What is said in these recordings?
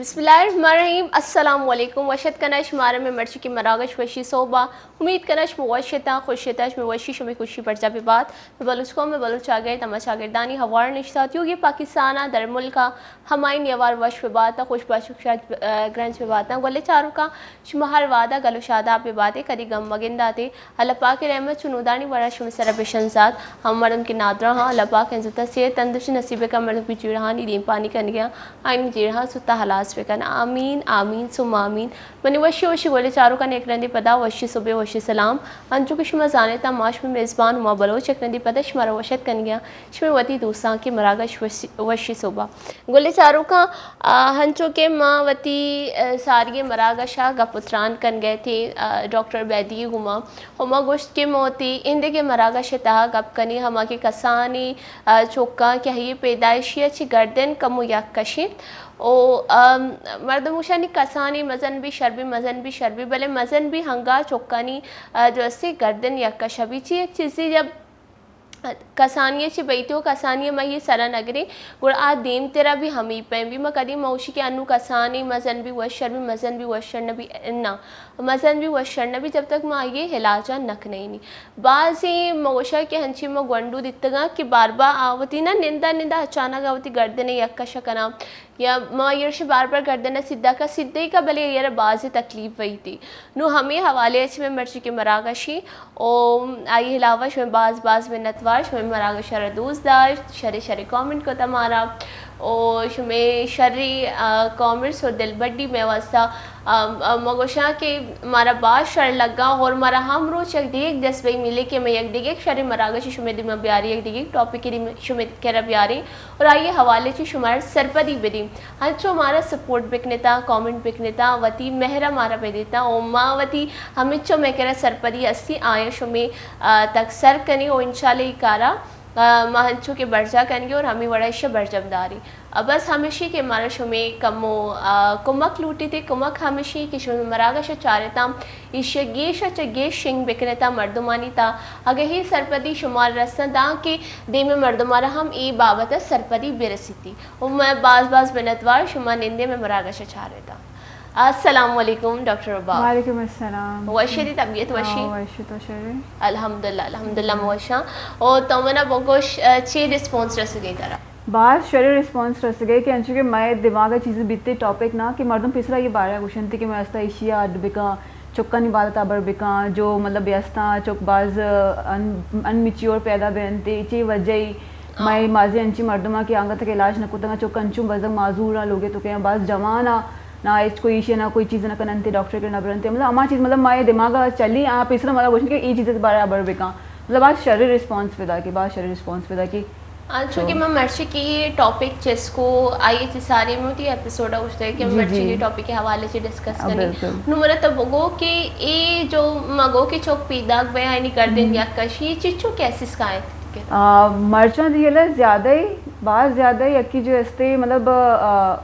بسم اللہ الرحمن الرحیم۔ السلام علیکم۔ وش اتک کناں شمارا مئے مرچی کہ مراگش وشی صحبا۔ امید کناں شما وش اتاں، خوش اتاں، شمئے وشی شمئے خوشی برجا بہ بات۔ مئے بلوچ قوم، مئے بلوچ چاگرد، ہما چاگردانی ہوار نشتہ اتیوگی پاکستانا در ملکا ہمائی نیوار وش بہ بات، خوش باش، شاد، ء، گرنج بہ بات۔ گلیں چاروکاں، شما ہر وہدا گل و شاداب بہ بات، کدی گم مگندات۔ اللہ پاک ء رحمت چو نودانی وڑا شمئے سرا بشنزات۔ ہم مردم کہ نادراہاں، اللہ پاک انزو تا صحت تندرستی نصیب بکن، مردم کہ جیڑہانی دیمپانی کنگیاں، آئینی جیڑہاں ستا ہلاس بکن۔ آمین، آمین، ثم آمین۔ منی وشی وشی گلیں چاروکاں، یک رندے پدا وشی صبح، وشی سلام۔ انچو کہ شما زانیت، ما شمئے میزبان ہما بلوچ، یک رندے پدا شمارا وش اتک کنگیاں، شمئے وتی دوستاں کہ مراگش وشی، وشی صبح۔ گلیں چاروکاں، آ، ہنچو کہ ما وتی، آ، ساری مراگشا گپ و تران کنگئے تھے، آ، ڈاکٹر بیدی گوما، و ما گوشت کہ ما وتی ایندگہ مراگش تہا گپ کنی ہما کہ کسانی، آ، چکاں کہ ہئی پیدائشی چی گردن کمو یک کشی و، آ، مردم گوشانی کسانی مزن بی شر بی، مزن بی شر بی، بلے مزن بی ہنگا چکانی، آ، جو استی گردن یک کشا بی۔ چی یک چیزی جب کسانی ء چہ بیت و کسانی ء ما یہ سرا نگریں، گڑا آ دیمترا بھی ہمے پیم بی۔ ما کدی ما گوشی کہ انو کسانی مزن بی وشر بی، مزن بی وشر نہ بی، نہ، مزن بی وشر نہ بی، جب تک ما آئی علاجا نہ کنینی۔ بازیں ما گوشا کہ ہنچی ما گونڈو دیتگاں کہ بار بار آ وتی نہ نندا نندا اچانک آ وتی گردن یک کشا کناں۔ یا ما ایرش بار بار گردن سیدھا کا سیدھے کا، بلے ایرا باز تکلیف ویتی۔ نو ہمے حوالے اچ میں مرچی کے مراگشی او آئی علاوہ شمئے باز باز منتوار، شمئے مراگش را دوست داشت، شرے شرے کامنٹ کتا مارا او شمئے شرے، آ، کامنٹس و دلبڈی میں واسطہ، آ، آ، ما گوشاں کہ مارا باز شر لگا اور مارا ہم روچ یک دیگ دست بئی ملے کہ میں یک دیگ یک شرے مراگش شمئے دیما بیاری، یک دیگ یک ٹاپک شمئے کرا بیاری۔ اور آئی حوالے چی شمار سرپدی بدی۔ ہنچو مارا سپورٹ بکنتا، کامنٹ بکنتا، وتی مہرا مارا بدیتا، او ما وتی ہمچو میں کرا سرپدی استی آیا شمی، آ، تک سر کنی، او انشاءاللہ ای کارا، آ، ما ہنچو کہ برجا کنگی اور ہمی وڑا ایشا برجم داری۔ آ، بس ہمشی کہ مارا شمی کمو، آ، کمک لوٹی تی، کمک ہمشی کہ شمی مراگش چارتام ایشی گیش چہ گیش شنگ بکنتا مردمانی تا، اگہ ہی سرپدی شمار رسن داں کہ دیم مردمارا ہم ای بابت سرپدی برسیتی۔ و میں باز باز منتوار، شما نندے میں مراگش چارتا۔ السلام علیکم ڈاکٹر رباب۔ وعلیکم السلام۔ وشی دی طبیعت وشی؟ ہاں، وشی تو شری۔ الحمدللہ، الحمدللہ موشاں۔ او تو منا بگوش، آ، چی ریسپانس رسگے ترا؟ باز شری ریسپانس رسگے کہ انچو کہ مئے دماغ چیز بیتے ٹاپک نا کہ مردم پیسرا یہ بارے گوشنتے کہ میں استا ایشی اڈ بکاں، چکانی بابت ابر بکاں، جو مطلب بیستاں چک باز ان، ان میچیور پیدا بینتے، چی وجہ ای؟ مئے مازی انچی مردماں کہ آنگا تک علاج نہ کتگاں، چک انچو بزگ معذوراں لوگے تو کہ باز جوان آ، نہ ہچ کوئی ایشی نہ کوئی چیز نہ کننتے، ڈاکٹر کے نہ برنتے۔ مطلب ہما چیز مطلب مئے دماغ چلی، آ پیسرا مطلب گوشن کہ ای چیز بارے ابر بکاں۔ مطلب باز شری ریسپانس پیدا کی، باز شری ریسپانس پیدا کی۔ انچو کہ من مرچی کہ یہ ٹاپک چست کو، آئی چی ساری میں ہوتی ایپیسوڈ اوشتے کہ جی، مرچی جی۔ یہ ٹاپک کے حوالے سے ڈسکس آ، کنی۔ بالکل۔ نو مرا تو بگو کہ اے جو مگو کہ چوک پیداک بے آئینی گردن ہم۔ یک کشی، یہ چچو کیسز کا ہے؟ آ، مرچاں دی یلا زیادہ ہی، باز زیادہ ہی یکی جو استے، مطلب، آ،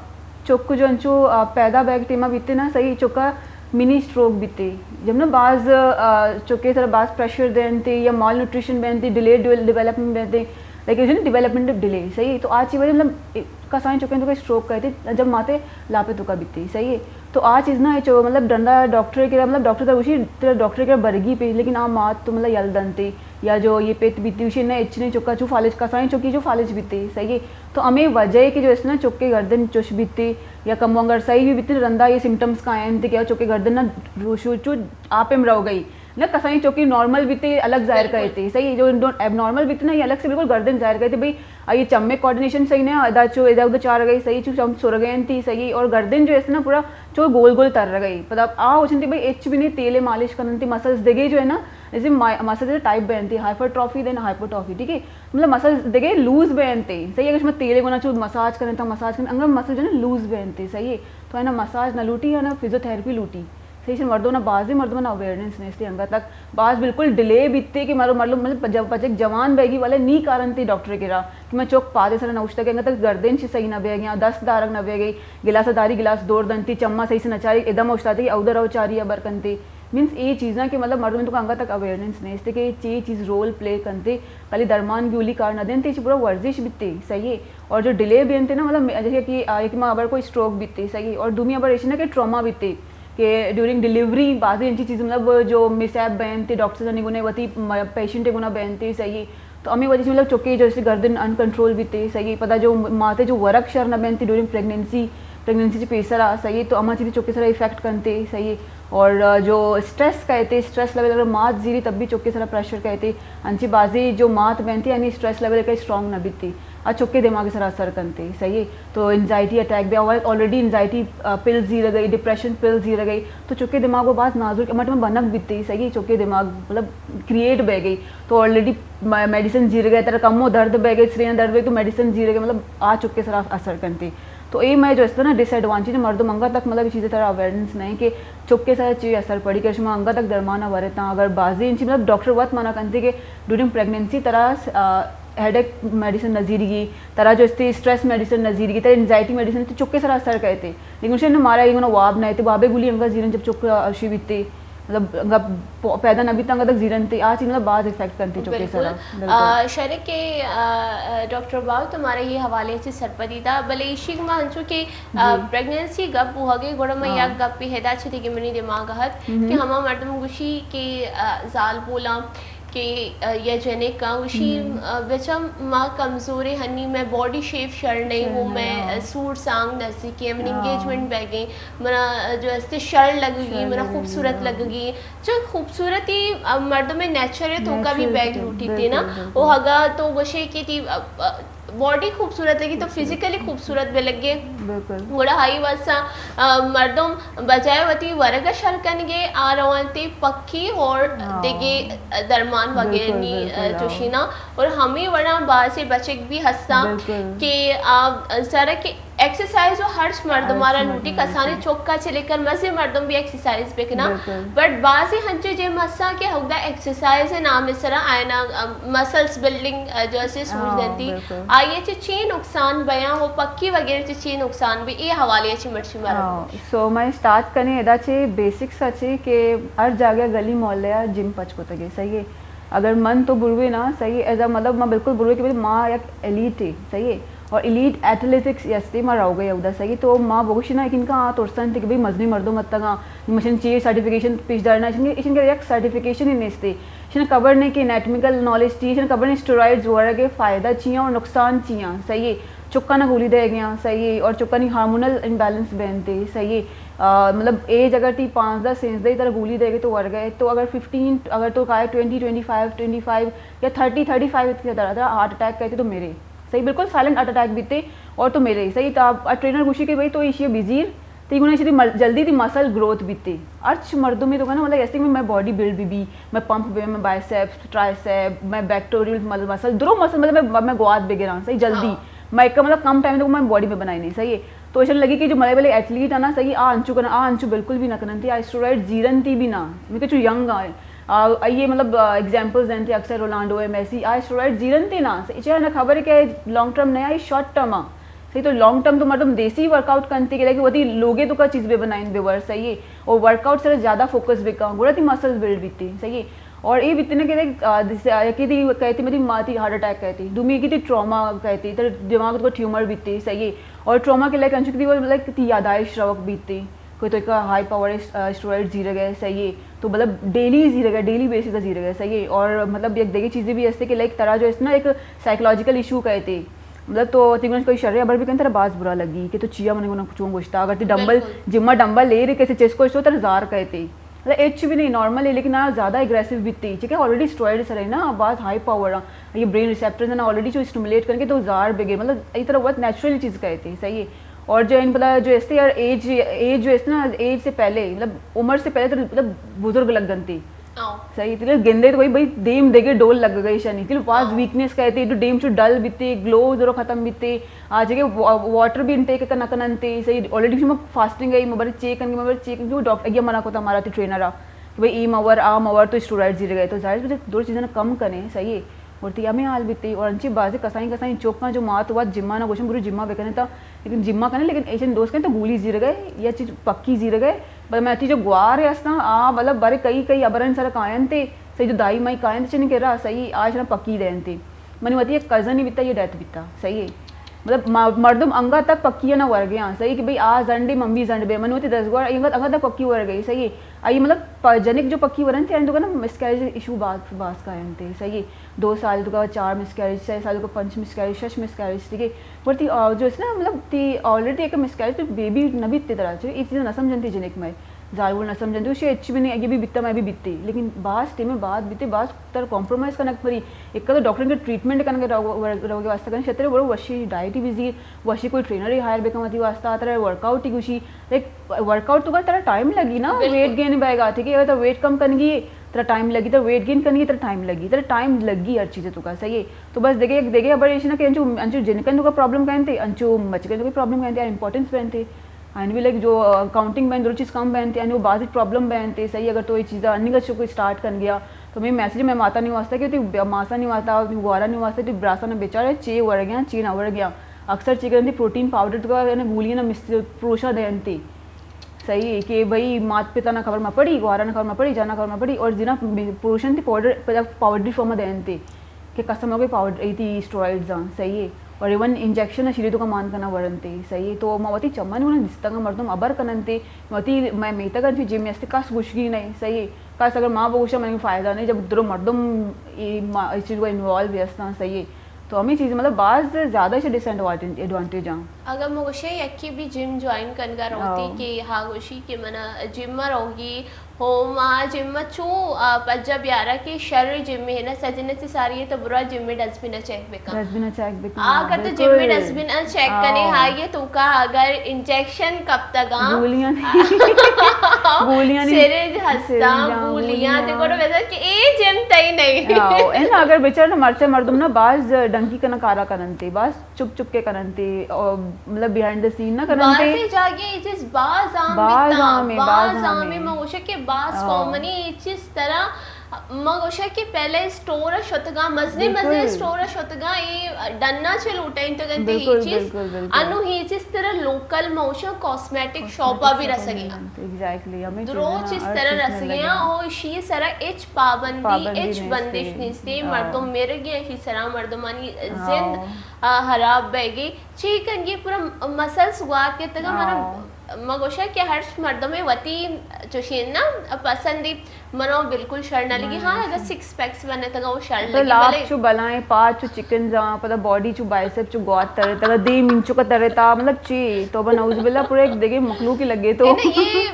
چک جو انچو، آ، پیدا بیگ ٹیما بیتے نا، صحیح چکا منی اسٹروک بیتے۔ جب نا باز، آ، چکے سر باز پریشر دینتے یا مال نیوٹریشن بینتے، ڈیلیڈ ڈیولپمنٹ بینتے، like you know development delay, صحیح ہے۔ تو آ چی وجہ مطلب کسائیں چکیں تو کہ اسٹروک کہتے جب ماتے لاپے تو کا بیتے، صحیح ہے۔ تو آ چیز نا چو مطلب ڈنڈا ڈاکٹر کے مطلب ڈاکٹر تر وشی تیرا ڈاکٹر کے برگی پہ، لیکن آ مات تو مطلب یل دنتے یا جو یہ پیت بیتی وشی نہ اچنے چکا چو فالج کسائیں چکی جو فالج بیتے، صحیح ہے۔ تو ہمیں وجہ ہے کہ جو اس نا چکے گردن چش بیتے یا کمو اگر صحیح بھی بیتے رندا یہ سمٹمز کا ہیں کہ چکے گردن نہ روشو چو آپ ہم رو گئی۔ نہ کسائیں چوکی نارمل بیتے الگ ظاہر بالکل۔ کہتے، صحیح، جو نو-، ایب نارمل بیتے نا، یہ الگ سے بالکل گردن ظاہر کہتے، بھئی، آ، یہ چمے کوآرڈینیشن صحیح نہ، ادا چو، ادا ادا چار گئی، صحیح، چو چم سر گئے انتی، صحیح، اور گردن جو ہے نا پورا چو گول گول تر گئی۔ پدا آ ہو چنتی، بھئی، ایچ بھی نہیں، تیلے مالش کرنتی، مسلز دگے جو ہے نا، جیسے ما-، مسلز ٹائپ بنتی، ہائپرٹرافی دین ہائپوٹرافی، ٹھیک ہے؟ مطلب مسلز دگے لوز بنتے، صحیح، اگر شما تیلے گونا چو مساج کریں تا مساج کریں، انگا مسلز جو ہے نا لوز بنتے، صحیح ہے؟ تو ہے نا مساج نہ لوٹی، ہے نا فزیوتھراپی لوٹی۔ صحیح، مردم نا بازیں مردم نا اویئرنس نیستی انگا تک۔ باز بالکل ڈیلے بیتے کہ مارو مردم مطلب پجا-، پچک جوان بیگی والے نی کارنتی ڈاکٹر کے را کہ میں چوک پادے سر نہ اوشتا کہ انگا تک گردن چی صحیح نہ بیگی، دست دارگ نہ بیگی، گلاس داری گلاس دور دنتی، چما صحیح سے نہ چاری، ادم اوشتاتے کہ اودر او چاری ابر کنتی۔ مینس اے چیزاں کہ مطلب مردم تو انگا تک اویئرنس نیست کہ چی چیز رول پلے کنتے، خالی درمان گولی کار نہ دینتے، چی پورا ورزش بیتے، صحیح ہے۔ اور جو ڈیلے بینتے نا، مطلب جیسے کہ آ، ایک ما ابر کوئی اسٹروک بیتے، صحیح ہے، اور دومی ابر ایشی نا کہ ٹراما بیتے کہ ڈیورنگ ڈیلیوری بعضی انچی چیز مطلب جو مس ہیپ بینتے، ڈاکٹر نے گنے وتی پیشنٹ گنا بینتے، صحیح ہے۔ تو ہمیں وجہ سے مطلب چکے جو اسے گردن ان کنٹرول بیتے، صحیح ہے۔ پدا جو ماتے جو ورک شر نہ بینتے ڈیورنگ پریگننسی، پریگننسی چی پیسرا، صحیح ہے، تو اما چیزیں چکے سرا افیکٹ کنتے، صحیح ہے۔ اور، آ، جو اسٹریس کہتے، اسٹریس لیول اگر مات زیری تب بھی چکے سرا پریشر کہتے، انچی بازی جو مات بینتی یعنی اسٹریس لیول کا اسٹرانگ نہ بیتی، آ چکے دماغ سرا اثر کنتے، صحیح ہے۔ تو انزائٹی اٹیک بھی، آلریڈی انزائٹی، آ، پل زیر گئی، ڈپریشن پل زیر گئی، تو چکے دماغ وہ باز نازک مٹ میں بنک بیتی، صحیح ہے، چکے دماغ مطلب کریئٹ بہ گئی، تو آلریڈی میڈیسن زیر گئے، ترا کمو درد بہ گئے، سرین درد بہ گئے، تو میڈیسن زیر گئے، مطلب آ چکے سرا اثر کنتے۔ تو اے مئے جو است نا ڈس ایڈوانٹیج، مردم انگا تک مطلب چیزیں ترا اویئرنس نہیں کہ چکے سرا چی اثر پڑی کہ شما انگا تک درمان ورتاں۔ اگر بازی انچی مطلب ڈاکٹر وت منع کنتے کہ ڈیورنگ پریگننسی ترا، آ، ہیڈ ایک میڈیسن نہ زیرگی، ترا جو استے اسٹریس میڈیسن نہ زیرگی، ترا انزائٹی میڈیسن تو چکے سرا اثر کہتے۔ لیکن شن مارا یہ واب نہ تے، وابے گولی انگا زیرن جب چک اشی بیتے، مطلب انگا پ-، پیدا نہ بیتا انگا تک زیرن تے، آ چیز مطلب باز افیکٹ کنتے چکے سرا۔ بالکل۔ بالکل۔ آ، شر کہ، آ، آ، ڈاکٹر باو تمہارا یہ حوالے سے سرپدی دا، بلے ایشی ما ہنچو کہ، آ، جی۔ پریگننسی گپ بوہگے، گوڑا میں ہاں۔ یک گپ ہدا چھ دیگه منی دماغ ہت مہم۔ کہ ہما مردم گوشی کہ، آ، زال بولاں کہ، آ، یا جنک آں، گوشی، ہم۔ آ، بچم ما کمزوریں ہنی، میں باڈی شیپ شر نہیں شر ہوں، نہیں، میں، ہاں۔ آ، سوٹ سانگ نزدیکی، من ہاں۔ انگیجمنٹ بیگیں، منا، آ، جو استے شر لگگی، شر منا لگگی، خوبصورت ہاں۔ لگگی۔ چون خوبصورتی، آ، مردم نیچر ہے تو کا بھی نیچر بیگ ہے، لوٹی تے نا۔ بالکل، بالکل۔ او ہگا تو گوشے کہ تی، آ، آ، باڈی خوبصورت لگی تو خوبصورت۔ فزیکلی خوبصورت بھی لگے۔ بالکل۔ گڑا ہائی واسا، آ، مردم بجائے وتی ورگ شر کنگے، آ روانتے پکی اور ہاں۔ دیگے درمان بالکل، وغیرہ نی، بالکل، آ، ہاں۔ چوشینا۔ اور ہمیں وڑا بازے بچک بھی ہستا بالکل۔ کہ آ، سارا کہ ایکسرسائز و ہرچ مردم آرا ہرچ لوٹی، مردم کسانی لوٹی۔ چکا چلے کر مزے مردم بھی ایکسرسائز بکنا۔ بالکل۔ بٹ بازے ہنچے جے مسا کہ ہگدا ایکسرسائز نام سرا آئنا، آ، مسلز بلڈنگ، آ، جو اسے سوچ ہاں، دنتی۔ بالکل۔ آئیے چے چی نقصان بیاں ہو پکی وغیرہ چے چی نقصان بھی اے حوالے چے مرچی مارا ہاں، بگوش۔ سو میں اسٹارٹ کنی ادا چے بیسکس اچے کہ ہر جاگہ گلی محلے آ جم پچ کتگے، صحیح ہے۔ اگر من تو بروے نا، صحیح ہے، ایز اے مطلب ما بالکل بروے کہ ما یک ایلیٹ ہے، صحیح ہے۔ اور ایلیٹ ایتھلیٹکس یستی ما روگے اودا، صحیح ہے۔ تو ما بگوشی نا کہ انکا ترسن تھی کہ بھئی مزنی مردم اتگا، مشن چی سرٹیفکیشن پیش دارنا، ایشن کے، ایشن کے یک سرٹیفکیشن ہی نیستی۔ ایشن خبر نہیں کہ انیٹمیکل نالج تھی، ایشن خبر نہیں اسٹیرائڈز ورگے فائدہ چیاں اور نقصان چیاں، صحیح ہے۔ چکانا گولی دے گیا، صحیح ہے، اور چکانی ہارمونل امبیلنس بینتے، صحیح ہے۔ آ، مطلب ایج اگر تی پانزدہ سیزدہ ترا گولی دے گے تو ورگے، تو اگر ففٹین، اگر تو کائے twenty, twenty five, twenty five یا تھرٹی، تھرٹی فائیو ترا، ترا ہارٹ اٹیک کہتے تو میرے، صحیح، بالکل سائلنٹ ہارٹ اٹیک بیتے اور تو میرے، صحیح۔ تو آپ، آ، ٹرینر گوشی کہ بھئی تو ایشی بزیر، تی گونا ایشی تی مل-، جلدی تی مسل گروتھ بیتے۔ ہرچ مردمی تو کنا مطلب ایسے میں، میں باڈی بلڈ بی بی، میں پمپ بی، میں بائیسپس، ٹرائیسپ، میں پیکٹوریل مطلب مسل، درو مسل مطلب میں، میں گوات بگراں، صحیح، جلدی۔ ہاں۔ میں ایک مطلب کم ٹائم تو میں باڈی میں بنائی نہیں، صحیح ہے۔ تو ایشن لگی کہ جو ملے بلے ایتھلیٹ آنا، صحیح، آ انچو کنا، آ انچو بالکل بھی نہ کننتی، آ اسٹیرائڈ زیرنتی بھی نہ، میں کہ چو ینگ آ، آ، آئیے مطلب، آ، ایگزامپلز دینتے اکثر رونالڈو ہے، میسی، آ اسٹیرائڈ زیرنتے نہ، صحیح، چاہے نہ خبر ہے کہ لانگ ٹرم نہ آئی، شارٹ ٹرم آ۔ صحیح، تو لانگ ٹرم تو مردم دیسی ورک آؤٹ کنتے کہ لیکن وتی لوگے تو کا چیز بے بنائیں بے ور، صحیح ہے۔ اور ورک آؤٹ سر زیادہ فوکس بکا، گڑا تی مسلز بلڈ بیتے، صحیح ہے۔ اور اے بیتے نا کہ دیکھ، آ، جیسے، آ، یکی دی کہتے میری ماں تی ہارٹ اٹیک کہتے، دومی یکی تی ٹراما کہتے، تر دماغ تو ٹیومر بیتے، صحیح ہے۔ اور ٹراما کے لائک انچو کہ تی وہ لائک تی یادائش روک بیتے، کوئی تو ایک ہائی پاور اس-، آ، اسٹیرائڈ زیرگ ہے، صحیح ہے۔ تو مطلب ڈیلی زیرگ ہے، ڈیلی بیسس زیرگ ہے، صحیح ہے۔ اور مطلب یک دیگه چیزیں بھی ہستے کہ لائک ترا جو ہے نا ایک سائیکولوجیکل ایشو کہتے، مطلب تو تیگن کوئی شرے ابر بھی کن ترا باز برا لگی کہ تو چیا من گنا چون گوشتا، اگر تی ڈمبل، بالکل۔ جما ڈمبل لے رہے کیسے چیس کو ترا زار کہتے۔ مطلب ایچ بھی نہیں، نارمل ہے، لیکن آ زیادہ اگریسو بیتی، ٹھیک ہے، آلریڈی اسٹیرائڈ سر ہے نا، باز ہائی پاور ہے، یہ برین ریسپٹرز ہیں نا، آلریڈی جو اسٹیمولیٹ کر کے تو زار بگے، مطلب یہ طرح بہت نیچرل چیز کہتے، صحیح ہے۔ اور جو ان پتا جو اس یار ایج، ایج جو ہے نا، ایج سے پہلے، مطلب عمر سے پہلے تو مطلب بزرگ لگ گنتی۔ ہاں۔ صحیح، تو گندے تو وہی بھائی دیم دیگے ڈول لگ گئے شنی، تیل پاس ہاں۔ ویکنس کہتے، تو دیم چو ڈل بیتے، گلو ذرا ختم بیتے، آج کے وا-، واٹر بھی انٹیک کرنا کننتے، صحیح، آلریڈی میں فاسٹنگ ہے، میں بڑے چیک کرنے، میں بڑے چیک کرنے، ڈاکٹر یہ منع کو تھا ہمارا تو ٹرینر آ، کہ بھائی اے مور، آ مور تو اسٹیرائڈ زیر گئے، تو ظاہر ہے دو چیزیں کم کنے، صحیح ہے۔ اور تی ہمیں حال بیتی، اور انچی بازی کسائیں کسائیں چوکاں جو مات وات جمعہ نہ گوشن، برو جمعہ بکنے تا، لیکن جمعہ کنے، لیکن ایشن دوست کنے تو گولی زیر گئے، یا چیز پکی زیر گئے، بلے من وتی جو گوار ہستاں، آ مطلب برے کئی کئی ہبرانی سرا کاینت، صحیح، جو دائی مائی کاینت چنی کرا، صحیح، آ اشاں پکی دینت۔ منی وتی یک کزن بیتا، یہ ڈیتھ بیتا، صحیح ہے۔ مطلب ما-، مردم انگا تک پکی نہ ورگیاں، صحیح ہے کہ بھئی آ زنڈے من بھی زنڈ بے، من وتی دزگوار انگا، انگا تک پکی ورگئی، صحیح ہے۔ آئی مطلب پ-، جنک جو پکی ورنت، آئی تو نا مسکیریج ایشو باز، باز کاینت، صحیح ہے۔ دو سال تو کا چار مسکیریج، چھ سال تو کا پنچ مسکیریج، شش مسکیریج، ٹھیک ہے۔ پر تی، آ، جو اس نا مطلب تی آلریڈی ایک مسکیریج تو بیبی نہ بیتے ترا، چو یہ چیز نہ سمجھنتی جنک میں۔ زالبول نہ سمجھنتی، اسے اچھی بھی نہیں، یہ بھی بیتا، میں بھی بیتے۔ لیکن باز ٹیم بعد بیتے، باز تر کمپرومائز کنگ پری۔ ایک تو ڈاکٹر کے ٹریٹمنٹ کنگ روگ، روگ واسطہ کنگ، شتر بڑو وشی ڈائٹ ہی بزی، وشی کوئی ٹرینر ہی ہائر بکن وتی واسطہ، ترا ورک آؤٹ ہی گوشی۔ لائک ورک آؤٹ تو کا ترا ٹائم لگی نا، بالکل۔ ویٹ گین بیگ آتے کہ اگر ترا ویٹ کم کنگی، ترا ٹائم لگی، ترا ویٹ گین کنگی، ترا ٹائم لگی، ترا ٹائم لگی ہر چیز تو کا، صحیح ہے۔ تو بس دیکھے، دیکھے خبر ایش نا کہ انچو، انچو جنکن تو کا پرابلم کہنتے، انچو مچکن تو کا پرابلم کہنتے، امپورٹنس بہنتے۔ آئین بھی لائک جو کاؤنٹنگ بین، درو چیز کم بینتے، یعنی وہ بعض پرابلم بینتے، صحیح، اگر تو یہ چیزا انی کا چکو اسٹارٹ کن گیا، تو میں میسج میں ماتا نہیں واسطہ کہ تی ماسا نہیں واسطہ، تی گوارا نہیں واسطہ، تی براسا نہ بیچارے، چی ورگیاں، چی نہ ورگیاں۔ اکثر چی کرنتی پروٹین پاؤڈر تو کا، یعنی گولیاں نہ مس-، پروشا دینتی۔ صحیح ہے کہ بھئی مات پتا نہ خبر مہ پڑی، گوارا نہ خبر مہ پڑی، جانا خبر مہ پڑی، اور زنا پروشن تی پاؤڈر، پاؤڈری فارم دینتی۔ کہ قسم اگے پاؤڈر ایتی اسٹیرائڈز آں، صحیح ہے، اور ایون انجیکشن شری تو کا مان کنا ورنتے، صحیح ہے۔ تو ما وتی چمانی من دستگا مردم ابر کننتے، وتی میں میتگ انچو جی میں است کس گوشگی نہیں، صحیح ہے۔ کس اگر ما بگوشا من فائدہ نہیں، جب درو مردم یہ ما-، اس چیز کو انوالو بھی استان، صحیح ہے۔ تو ہمیں چیز مطلب باز زیادہ سے ڈس ایڈوانٹیج آں۔ اگر مگوشے یکی بھی جم جوائن کنگا روتی ہاں۔ کہ ہا گوشی کہ منا جم روگی، ہو، ما جم ء چو، آ، پجا بیارا کہ شر جم ء نا سجن ء چہ ساری ء تو برا جم ء ڈسٹبن ء چیک بکن۔ ڈسٹبن ء چیک بکن، آ، ہاں، اگر تو جم ء بالکل۔ ڈسٹبن ء چیک ہاں۔ کنے، ہائی ء توکا اگر انجیکشن کپتگاں، گولیاں نہیں۔ گولیاں نہیں۔ سرنج ہستاں، سرنجاں، گولیاں، تے گولیاں۔ گڑا بزن کہ اے جم تئی نہیں۔ ہاں، اے نا اگر بچار نا مرچی مردم نا باز ڈنکی کنا کارا کننتے، باز چپ چپ کے کننتے، اور مطلب بیہائنڈ دا سین نہ کننتے۔ بازیں جاگے اے چیز باز عام باز بیتاں، عام ہے، باز باز عام عام ہے۔ ہے۔ من گوشاں کہ باز ہاں۔ قومنی اے چیز طرح، من گوشاں کہ پہلے اسٹور ء شتگاں، مزنیں مزنیں بالکل۔ اسٹور ء شتگاں، اے ڈنا چہ لوٹائینتگ انت اے بالکل، چیز۔ بالکل، بالکل۔ انو اے چیز طرح لوکل من گوشاں کاسمیٹک شاپ ء بھی کاسمیٹک شاپ ء رسگی بھی آں۔ انت، ایگزیکٹلی، ہمیں درو چیز نا چیز ہر طرح چیز میں رسگی لگے آں، ہیں۔ اور اشی سرا ہچ پابندی، پابندی ہچ نہیں بندش تھی۔ نہیں تھی۔ ہاں۔ مردم مرگی ہیں، اشی سرا مردمانی زند ہاں۔ آ، ہراب بیگی۔ چی کنگی پورا مسلس گوات گتگا، منا، ہاں۔ ما گوشا کہ ہر مردمے وتی چوشین نا پسندی، منا بالکل شر نہ لگی۔ ہاں، ہاں، اگر اچھا۔ سکس پیکس بنے تگا وہ شر تو لگی، لاپ بلے چو بلائیں، پا چو چکن جاں، پتا باڈی چو بائسپ چو گوات ترے تگا، دیم انچو کا ترے تا، مطلب چی، توبہ نعوذ باللہ، پورے ایک دیگے مخلوق ہی لگے تو۔ نہیں، یہ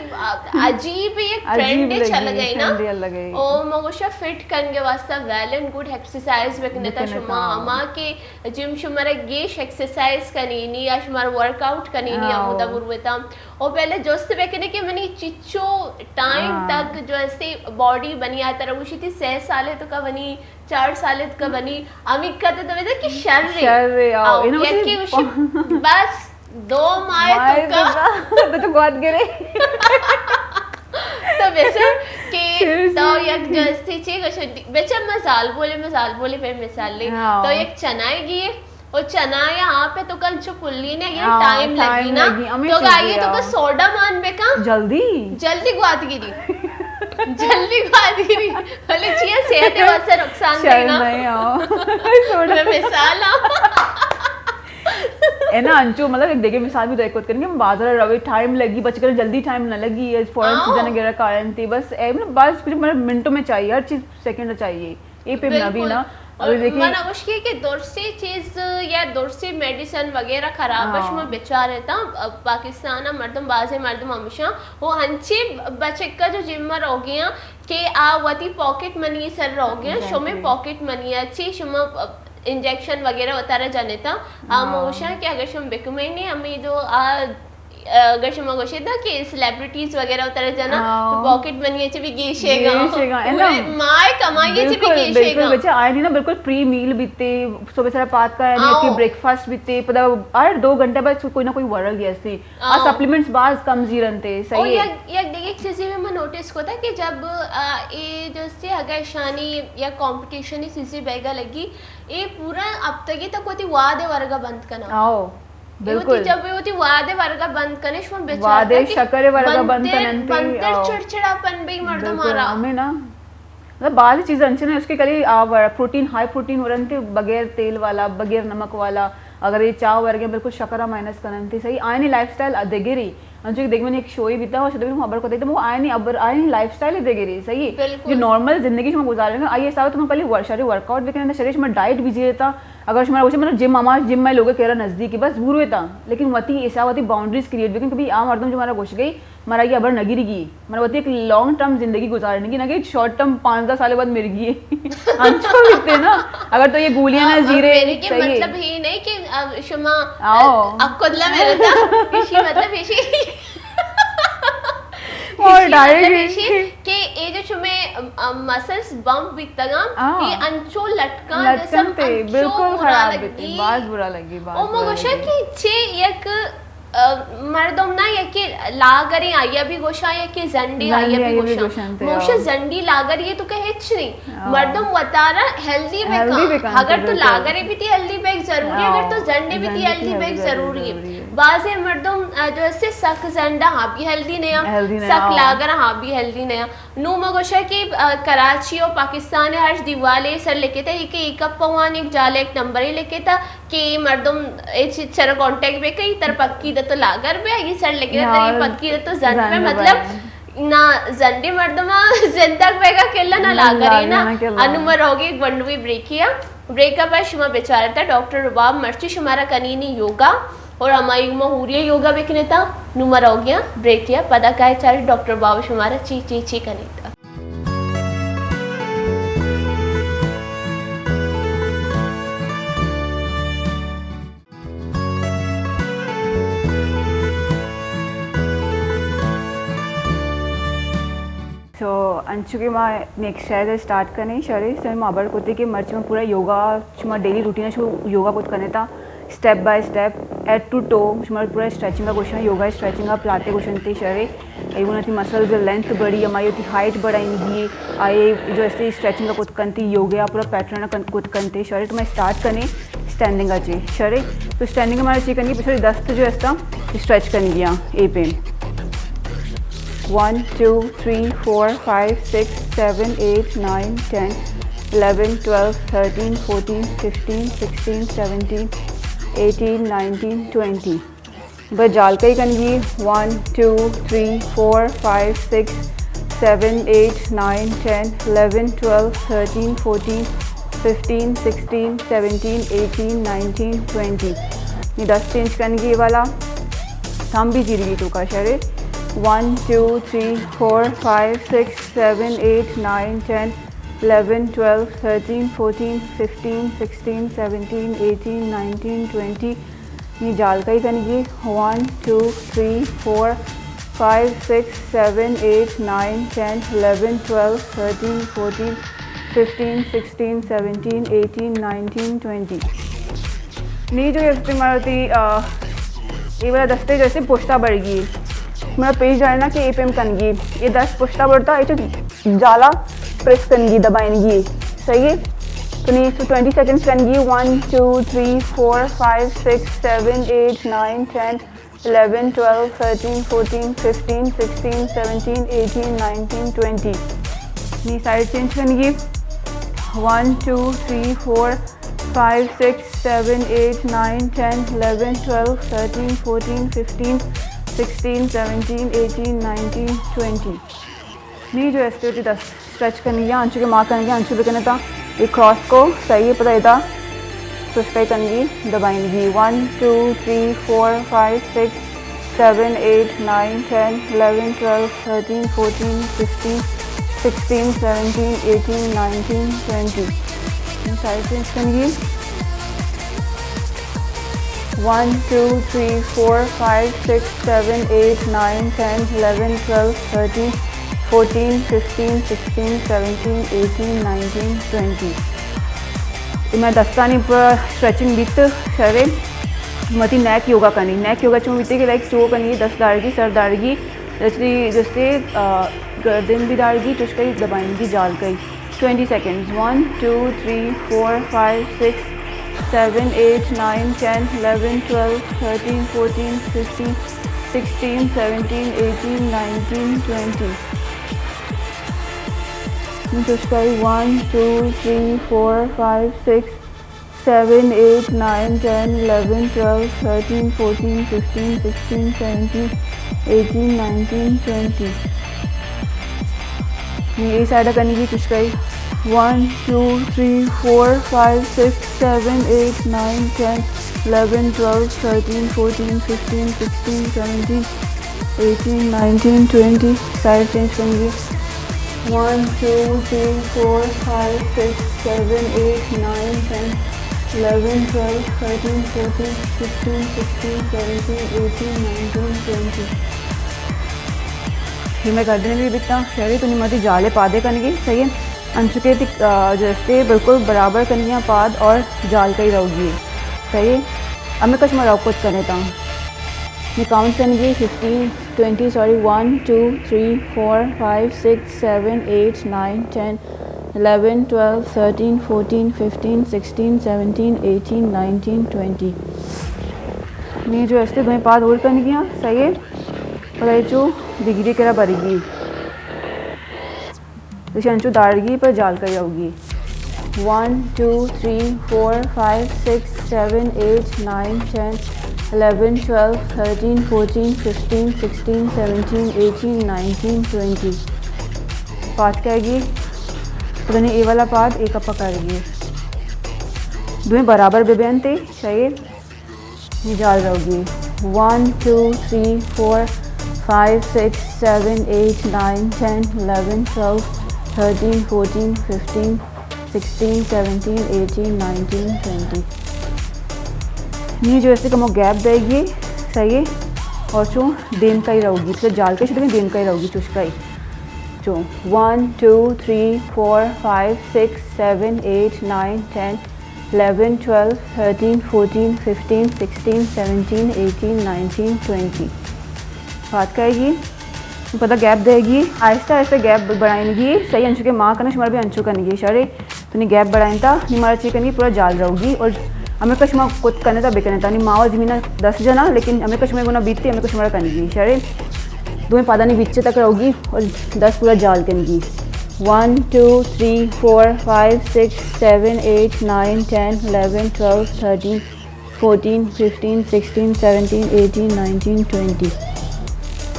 عجیب ایک عجیب ٹرینڈ لگی، چل گئی نا۔ ٹرینڈ لگی۔ او ما گوشا فٹ کنگے واسطہ ویل اینڈ گڈ ایکسرسائز بکنے تا بکنے شما، تا۔ اما کہ جم شمارا گیش ایکسرسائز کنینی یا شمارا ورک آؤٹ کنینی، ہاں۔ ہمودا بروتاں۔ او پہلے جست بکنے کہ منی چچو ٹائم ہاں۔ تک جو ایسے باڈی بنی آتا رہوشی تھی، سہ سالے تو کا بنی، چار سالے تو کا بنی، امی کہتے تو ویسے کہ شر رے۔ شر رے، آؤ۔ آؤ، انہوں سے یکی وشی بس دو ماہ ماہ تو کا۔ تو کا، تو گوات گرے۔ تو بسر کہ تو یک جستی چی گوشن، بچا ما زال بولے، ما زال بولے پہ مثال لے۔ ہاں۔ تو یک چنائے گی، او چنائے آپ پہ تو کل چو پلی نے، یہ ہاں، ٹائم ٹائم لگی نا۔ لگی، ہمیں تو چیزیں گائیے تو کا آؤ۔ سوڈا مان بکا۔ جلدی۔ جلدی گوات گیری۔ جلدی گوات گیری۔ بلے چیئے صحت واسطے نقصان شر دینا۔ نہیں آؤ۔ سوڈا۔ میں مثال آؤ۔ اے نا انچو، مطلب، ایک دیگه مثال بھی تو ایک وقت کریں کہ بازار روے، ٹائم لگی، بچ کر جلدی ٹائم نہ لگی، فوراً ہاں۔ سیزن وغیرہ کارن تھی، بس اے، مطلب، بس کچھ، مطلب، منٹوں میں چاہیے، ہر چیز سیکنڈ چاہیے، اے پہ نہ بھی بالکل۔ نا۔ اور اور دیکھیں، من اوشکی کہ درسی چیز یا درسی میڈیسن وغیرہ خراب ہاں۔ شما بیچارے تا، پاکستان مردم، بازیں مردم ہمیشہ وہ ہنچی بچکا جو جم روگیاں کہ آ وتی پاکٹ منی سر روگیاں، ایگزیکٹلی۔ شمے پاکٹ منی چی شما انجیکشن وغیرہ وتارا جنتا، آ ہاں۔ موشاں کہ اگر شما بکمینی، ہمیں دو آ، اگر شما گوشے دا کہ سیلیبریٹیز وغیرہ وتارا جنا، ہاں۔ تو پاکٹ منی چی بھی گیشے گا۔ گیشے گا، ہے نا؟ پورے ماہ کمائی چی بھی بالکل، گیشے گا۔ بالکل، بچے آئے نہیں نا، بالکل پری میل بیتے، صبح سارا پات کا ہے، آؤ۔ پری بریکفاسٹ بیتے، پتا ہر دو گھنٹے بعد کوئی نہ کوئی ورل گیا سی۔ آ آؤ۔ سپلیمنٹس باز کم زیرنتے، او صحیح ہے۔ یک، یک دیگه چیزی میں، میں نوٹس کو تھا کہ جب، آ، اے جو سے اگر شانی یا کمپٹیشن چیزی بیگا لگی، اے پورا ہفتگی تک وتی وعدے ورگا بند کنا۔ آؤ۔ بالکل۔ وتی جب وتی وعدے ورگا بند کنے، شما بچار وعدے کہ شکر ورگا بند بنتر، کننتی، بنتر آؤ۔ چڑچڑا پن بھئی مردم بالکل، آرا۔ ہمیں نا۔ مطلب، بعضی چیز انچیں نا، اس کے کلی آ، ور-، پروٹین، ہائی پروٹین ورنتی، بغیر تیل والا، بغیر نمک والا۔ اگر یہ چاہ ورگے، بالکل شکر مائنس کننتی، صحیح۔ آئینی لائف سٹائل ادگری۔ انچو کہ دیکھ، من ایک شوئی بیتا، اور شدہ بھی ہم خبر کو دیتا، وہ آئینی ابر، آئینی لائف سٹائل ادگری، صحیح۔ بالکل۔ جو نارمل زندگی شما گزارے نا، آئیے حساب تم کلی ور-، شری ورک آؤٹ بکنے، شری شما ڈائٹ بھی جیتا۔ اگر شما روچے مطلب جم، ہما جم میں لوگ کہہ رہا نزدیکی، بس بورو تا۔ لیکن وتی حساب، وتی باؤنڈریز کریئیٹ بکن، کبھی عام مردم جو ہمارا گوش گئی، مارا یہ ابر نہ گرگی، مارا وتی ایک لانگ ٹرم زندگی گزارنے کی، نہ کہ شارٹ ٹرم پانزدہ سال بعد مرگی۔ انچو بیتے نا، اگر تو یہ گولیاں نہ ہاں، زیرے، میرے کے صحیح۔ مطلب ہی نہیں کہ اب شما، آؤ۔ اب کدلا میرے تا، پیشی مطلب پیشی۔ اور پیشی مطلب ڈائریکٹ پیشی کہ یہ جو شمے، ام، ام، مسلز بمپ بیتگاں، ہاں۔ یہ انچو لٹکاں، لٹکن جسم تے، انچو بالکل برا خراب لگی۔ بیتے، باز برا لگی، باز او برا مگوشا لگی۔ کہ چے یک ء، مردم نا یکے لاگریں آئی ء بھی گوشاں، یکے زنڈے آئی ء زنڈے بھی آئی ء بھی گوشاں۔ گوشنتے، موشے آؤ۔ زنڈی لاگر یہ تو کہ ہچ نہیں۔ آؤ۔ مردم وتارا ہیلدی ہیلدی بکن۔ بکن، اگر تو بالکل۔ لاگرے بھی تی ہیلدی بیگ ضروری ہے، اگر آؤ۔ تو زنڈے بھی تی زنڈے ہیلدی بھی بیگ ہیلدی ضروری ہے۔ ضروری ہے۔ بعضے مردم، ء، جو ہے سے سک زنڈا ہاں بھی ہیلدی نیا، ہیلدی نیا، سک آؤ۔ لاگر ہاں بھی ہیلدی نیا۔ نوں ما گوشاں کہ، آ، کراچی و پاکستان ء ہرچ دیوالے سر لکھتا، ایک، ایک اپ وان ایک جال ایک نمبرے لکھتا کہ مردم اے چ-، چر کانٹیکٹ بہ کئی، تر پکی دتو لاگر بہ، یہ سر لکھتا، تر یہ پکی دتو زنڈ بہ، مطلب، نہ زنڈے مردم زندگ بیگا کلا نہ لاگرے نا۔ انو ما روگے گونڈوی بریکیا۔ بریک ء پد شما بچارتا ڈاکٹر رباب مرچی شمارا کنینی یوگا اور ہمائی ما ہوری یوگا بکنتا۔ نوں ما روگیاں بریک ء پدا کائے چار ڈاکٹر رباب شمارا چی چی چی کنیتا۔ سو، انچو کہ ما نیکسٹ شاید اسٹارٹ کنیں، شرے، سو ما خبر کتے کہ مرچی ما پورا یوگا، شما ڈیلی روٹین شو یوگا کت کنے تا، step by step, head to toe, شما پورا اسٹریچنگ کا گوشن، یوگا اسٹریچنگ کا پلاتے گوشن تے، شرے، ایون اتی مسلز لینتھ بڑی، ہماری اتی ہائٹ بڑھائیں گی، آئے جو ایسے اسٹریچنگ کا کت کنتی، یوگا پورا پیٹرن کت کنتے، شرے، تو ما اسٹارٹ کنیں۔ اسٹینڈنگ ء چی، شرے۔ تو اسٹینڈنگ ء مارا چی کنگی، پچھلے دست جو استا اسٹریچ کنگی آں، اے پین۔ One, two, three, four, five, six, seven, eight, nine, ten, eleven, twelve, thirteen, fourteen, fifteen, sixteen, seventeen, eighteen, nineteen, twenty. بس جالکئی کنگی، one, two, three, four, five, six, seven, eight, nine, ten, eleven, twelve, thirteen, fourteen, fifteen, sixteen, seventeen, eighteen, nineteen, twenty. نی دست چینج کنگی والا، تھمب بھی زیرگی تو کا شرے۔ One, two, three, four, five, six, seven, eight, nine, ten, eleven, twelve, thirteen, fourteen, fifteen, sixteen, seventeen, eighteen, nineteen, twenty. نی جالکئی کنگی، one, two, three, four, five, six, seven, eight, nine, ten, eleven, twelve, thirteen, fourteen, fifteen, sixteen, seventeen, eighteen, nineteen, twenty. نی جو استے مارا تی، آ، اے والا دستے جیسے پشتا بڑگی۔ مارا پیش جانا کہ اے پیم کنگی۔ اے دست پشتا بڑتا، اے چو جالا پریس کنگی، دبائنگی۔ صحیح ہے؟ تو نی اس ٹوینٹی سیکنڈز کنگی، one, two, three, four, five, six, seven, eight, nine, ten, eleven, twelve, thirteen, fourteen, fifteen, sixteen, seventeen, eighteen, nineteen, twenty. نی سائیڈ چینج کنگی، one, two, three, four, five, six, seven, eight, nine, ten, eleven, twelve, thirteen, fourteen, fifteen, sixteen, seventeen, eighteen, nineteen, twenty. نی جو استے وتی دست اسٹریچ کنگی آں، انچو کہ ما کنگی آں، انچو بکنے تا، اے کراس کو صحیح ہے، پدا ادا سستے کنگی، دبائنگی۔ One, two, three, four, five, six, seven, eight, nine, ten, eleven, twelve, thirteen, fourteen, fifteen, sixteen, seventeen, eighteen, nineteen, twenty. Side change کنگی۔ One, two, three, four, five, six, seven, eight, nine, ten, eleven, twelve, thirteen, fourteen, fifteen, sixteen, seventeen, eighteen, nineteen, twenty. اے مئے دستانی پورا stretching بیت، شرے۔ وتی نیک یوگا کنی۔ نیک یوگا چون بیتے کہ لائک چو کنی، دست دارگی، سر دارگی، جستے، جستے، آ، گردن بھی دارگی، چوش کئی دبائنگی جال کئی۔ Twenty seconds. One, two, three, four, five, six, seven, eight, nine, ten, eleven, twelve, thirteen, fourteen, fifteen, sixteen, seventeen, eighteen, nineteen, twenty. چوش کئی، one, two, three, four, five, six, seven, eight, nine, ten, eleven, twelve, thirteen, fourteen, fifteen, sixteen, seventeen, eighteen, nineteen, twenty. نی اے side ءَ کنگی، چوش کئی، one, two, three, four, five, six, seven, eight, nine, ten, eleven, twelve, thirteen, fourteen, fifteen, sixteen, seventeen, eighteen, nineteen, twenty. Side change کنگی۔ One, two, three, four, five, six, seven, eight, nine, ten, eleven, twelve, thirteen, fourteen, fifteen, sixteen, seventeen, eighteen, nineteen, twenty. پھر مئے گردن ءَ بھی بیتاں، شری تو نی ماتی جال ءِ پادے کنگی، صحیح ہے۔ انچو کہ تئی، آ، جو استے بالکل برابر کنگی آں پاد اور جال کئی رہوگی، صحیح ہے۔ ہمے کش ما رو کت کنے تاں۔ نی کاؤنٹ کنگی، fifteen, twenty, sorry, one, two, three, four, five, six, seven, eight, nine, ten, eleven, twelve, thirteen, fourteen, fifteen, sixteen, seventeen, eighteen, nineteen, twenty. نی جو استے دوئیں پاد ہول کنگی آں، صحیح ہے۔ پدا اے چو دگری کرا برگی۔ ایشی انچو دارگی پر جال کئی رہوگی۔ One, two, three, four, five, six, seven, eight, nine, ten, eleven, twelve, thirteen, fourteen, fifteen, sixteen, seventeen, eighteen, nineteen, twenty. پاد کئیگی۔ پدا نی اے والا پاد اے کپا کئیگی۔ دوئیں برابر بہ بینتے، شری۔ نی جال رہوگی۔ One, two, three, four, five, six, seven, eight, nine, ten, eleven, twelve, thirteen, fourteen, fifteen, sixteen, seventeen, eighteen, nineteen, twenty. نی جو استے کمو گیپ دئیگی، صحیح ہے۔ اور چو دیم کئی رہوگی، پھر جال کئی شدہ دیم کئی رہوگی، چوش کئی۔ چو one, two, three, four, five, six, seven, eight, nine, ten, eleven, twelve, thirteen, fourteen, fifteen, sixteen, seventeen, eighteen, nineteen, twenty. پاد کئیگی، پدا گیپ دئیگی، آہستہ آہستہ گیپ بڑائینگی، صحیح انچو کہ ما کناں شمارا بھی انچو کنگی، شری۔ تو نی گیپ بڑائینتا، نی مارا چی کنگی، پورا جال رہوگی اور ہمے کش ما کت کنے تا بکنے تا، نی ما و زمین دست جنا، لیکن ہمے کش مئے گنا بیتے، ہمے کش مارا کنگی، شری۔ دوئیں پادانی بیچ تک رہوگی اور دست پورا جال کنگی۔ One, two, three, four, five, six, seven, eight, nine, ten, eleven, twelve, thirteen, fourteen, fifteen, sixteen, seventeen, eighteen, nineteen, twenty.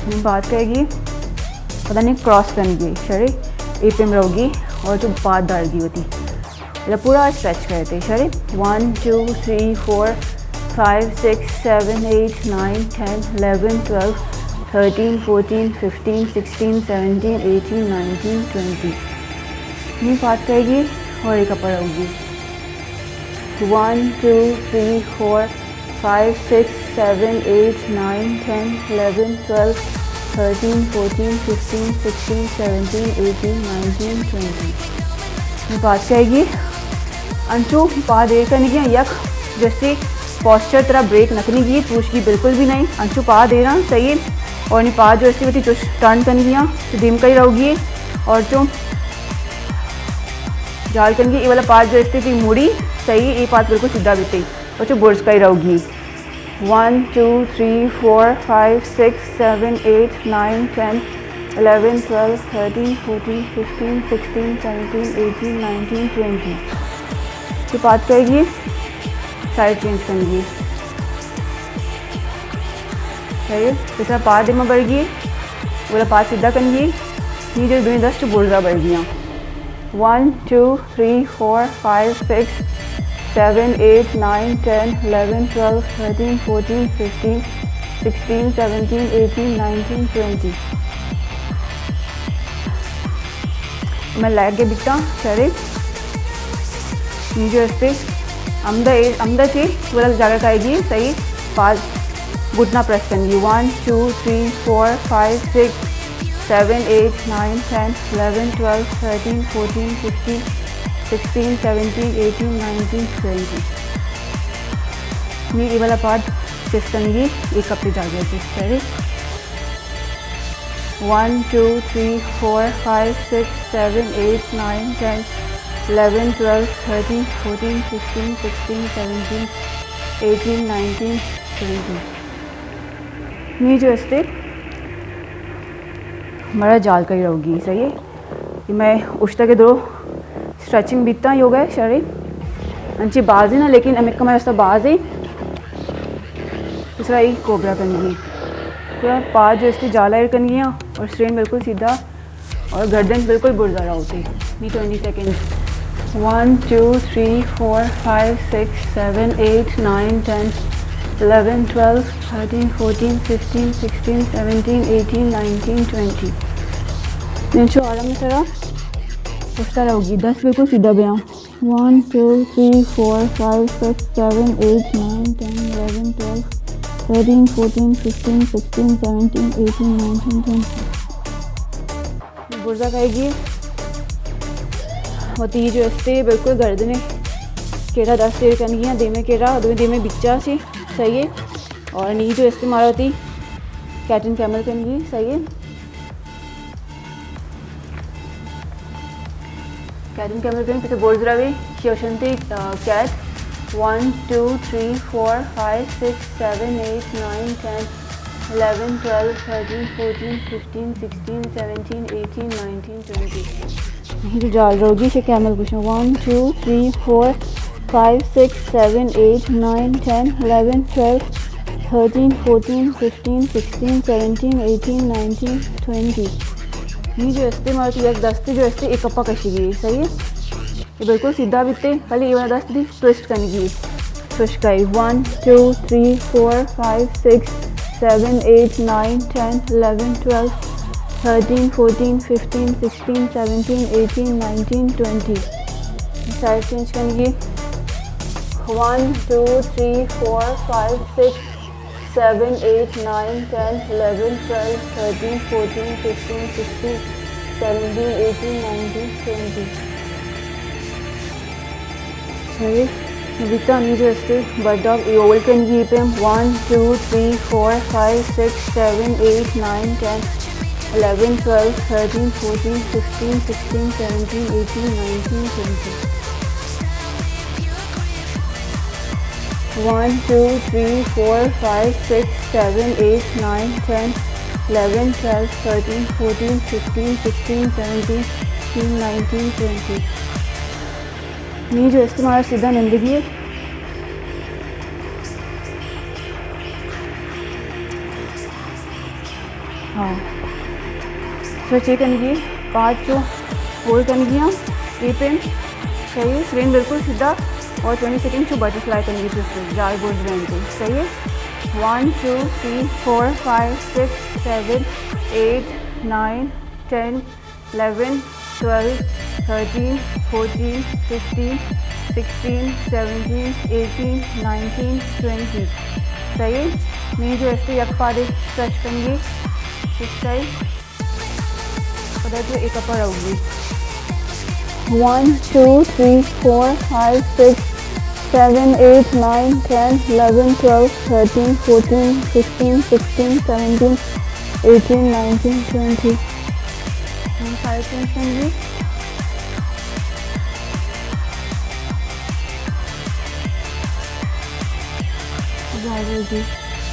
نی پاد کئیگی، پدا نی کراس کنگی، شری، اے پیم رہوگی اور چو پاد دارگی ہوتی۔ ادا پورا اسٹریچ کرتے، شری۔ One, two, three, four, five, six, seven, eight, nine, ten, eleven, twelve, thirteen, fourteen, fifteen, sixteen, seventeen, eighteen, nineteen, twenty. نی پاد کئیگی اور اے کپا رہوگی۔ One, two, three, four, five, six, seven, eight, nine, ten, eleven, twelve, thirteen, fourteen, fifteen, sixteen, seventeen, eighteen, nineteen, twenty. نی پاد کئیگی۔ انچو پاد ایر کنگی، یک جستی پوسچر ترا بریک نہ کنگی، پروشگی بالکل بھی نہیں۔ انچو پاد ایراں، صحیح ہے۔ اور نی پاد جو استی وتی چوش ٹرن کنگی، تو دیم کئی رہوگی اور چو جال کنگی، اے والا پاد جو استی تئی موڑی، صحیح، اے پاد بالکل سیدھا بیتے۔ اور چو برز کئی رہوگی۔ One, two, three, four, five, six, seven, eight, nine, ten, eleven, twelve, thirteen, fourteen, fifteen, sixteen, seventeen, eighteen, nineteen, twenty. چو پاد کئیگی، سائیڈ چینج کنگی۔ صحیح ہے؟ اس طرح پاد دیما برگی، والا پاد سیدھا کنگی، نی جو دوئیں دست چو برزا برگی آں۔ One, two, three, four, five, six, seven, eight, nine, ten, eleven, twelve, thirteen, fourteen, fifteen, sixteen, seventeen, eighteen, nineteen, twenty. مئے لیگ ءَ بیتاں، شریں۔ نی جو استے ہمدا، ہمدا چی ولا جاگہ کائیگی، صحیح۔ پاد گھٹنا پریس کنگی۔ One, two, three, four, five, six, seven, eight, nine, ten, eleven, twelve, thirteen, fourteen, fifteen, sixteen, seventeen, eighteen, nineteen, twenty. نی اے والا پاد چست کنگی، اے کپے جاگہ چست کرے۔ One, two, three, four, five, six, seven, eight, nine, ten, eleven, twelve, thirteen, fourteen, fifteen, sixteen, seventeen, eighteen, nineteen, twenty. نی جو استے ہمارا جال کئی رہوگی، صحیح ہے؟ کہ میں اشتگ ء درو اسٹریچنگ بیتاں یوگا ء شرے انچی بازی نا، لیکن ہمیں کمر استا بازی دوسرا ہی کوبرا کنگی۔ پورا پاد جو استے جالا ایر کنگی ہاں اور اسٹرین بالکل سیدھا اور گردن بالکل برزا رہا ہوتے۔ نی twenty second. One, two, three, four, five, six, seven, eight, nine, ten, eleven, twelve, thirteen, fourteen, fifteen, sixteen, seventeen, eighteen, nineteen, twenty. انچو آرام سرا اٹھتا رہوگی، دست بالکل سیدھا بیاں۔ One, two, three, four, five, six, seven, eight, nine, ten, eleven, twelve, thirteen, fourteen, fifteen, sixteen, seventeen, eighteen, nineteen, twenty. برزا کھائے گی۔ ہوتی جو استے بالکل گردنے کیرا دست ایر کنگی ہیں، دیمے کیرا، دوئیں دیمے بچا سے، صحیح ہے۔ اور نی جو استے مارا ہوتی کیٹ اینڈ کیمل کنگی، صحیح ہے۔ کیٹ اینڈ کیمل کنگی، پیسے برز روی، شیوشنتی، آ، cat. One, two, three, four, five, six, seven, eight, nine, ten, eleven, twelve, thirteen, fourteen, fifteen, sixteen, seventeen, eighteen, nineteen, twenty. جو جال روگی سے کیمل کشو۔ One, two, three, four, five, six, seven, eight, nine, ten, eleven, twelve, thirteen, fourteen, fifteen, sixteen, seventeen, eighteen, nineteen, twenty. نی جو استے مارا یک دستے جو استے ایک اپا کشی گئی، صحیح ہے؟ یہ بالکل سیدھا بیتے، خالی یہ والا دست دی ٹویسٹ کنگی۔ سوچ کئی۔ One, two, three, four, five, six, seven, eight, nine, ten, eleven, twelve, thirteen, fourteen, fifteen, sixteen, seventeen, eighteen, nineteen, twenty. Side change کنگی۔ One, two, three, four, five, six, seven, eight, nine, ten, eleven, twelve, thirteen, fourteen, fifteen, sixteen, seventeen, eighteen, nineteen, twenty. صحیح۔ بیتا نی جو استے bird dog اے اول کنگی پیم۔ One, two, three, four, five, six, seven, eight, nine, ten, eleven, twelve, thirteen, fourteen, fifteen, sixteen, seventeen, eighteen, nineteen, twenty. One, two, three, four, five, six, seven, eight, nine, ten, eleven, twelve, thirteen, fourteen, fifteen, sixteen, seventeen, eighteen, nineteen, twenty. نی جو استے مارا سیدھا نندگی ہے۔ ہاں۔ سوچے کنگی، پاد چو ہولڈ کنگی ہاں، اے پین، صحیح ہے، اسٹرین بالکل سیدھا، اور ٹوئنٹی سیکنڈ چو بٹرفلائی کنگی، چو جال برز بینتے، صحیح ہے۔ One, two, three, four, five, six, seven, eight, nine, ten, eleven, twelve, thirteen, fourteen, fifteen, sixteen, seventeen, eighteen, nineteen, twenty. صحیح ہے؟ نی جو استے یک پادے اسٹریچ کنگی، ٹھیک ہے؟ پدا جو ایک اپر آؤگی۔ One, two, three, four, five, six, seven, eight, nine, ten, eleven, twelve, thirteen, fourteen, fifteen, sixteen, seventeen, eighteen, nineteen, twenty. ہم سائیڈ چینج کریں گے۔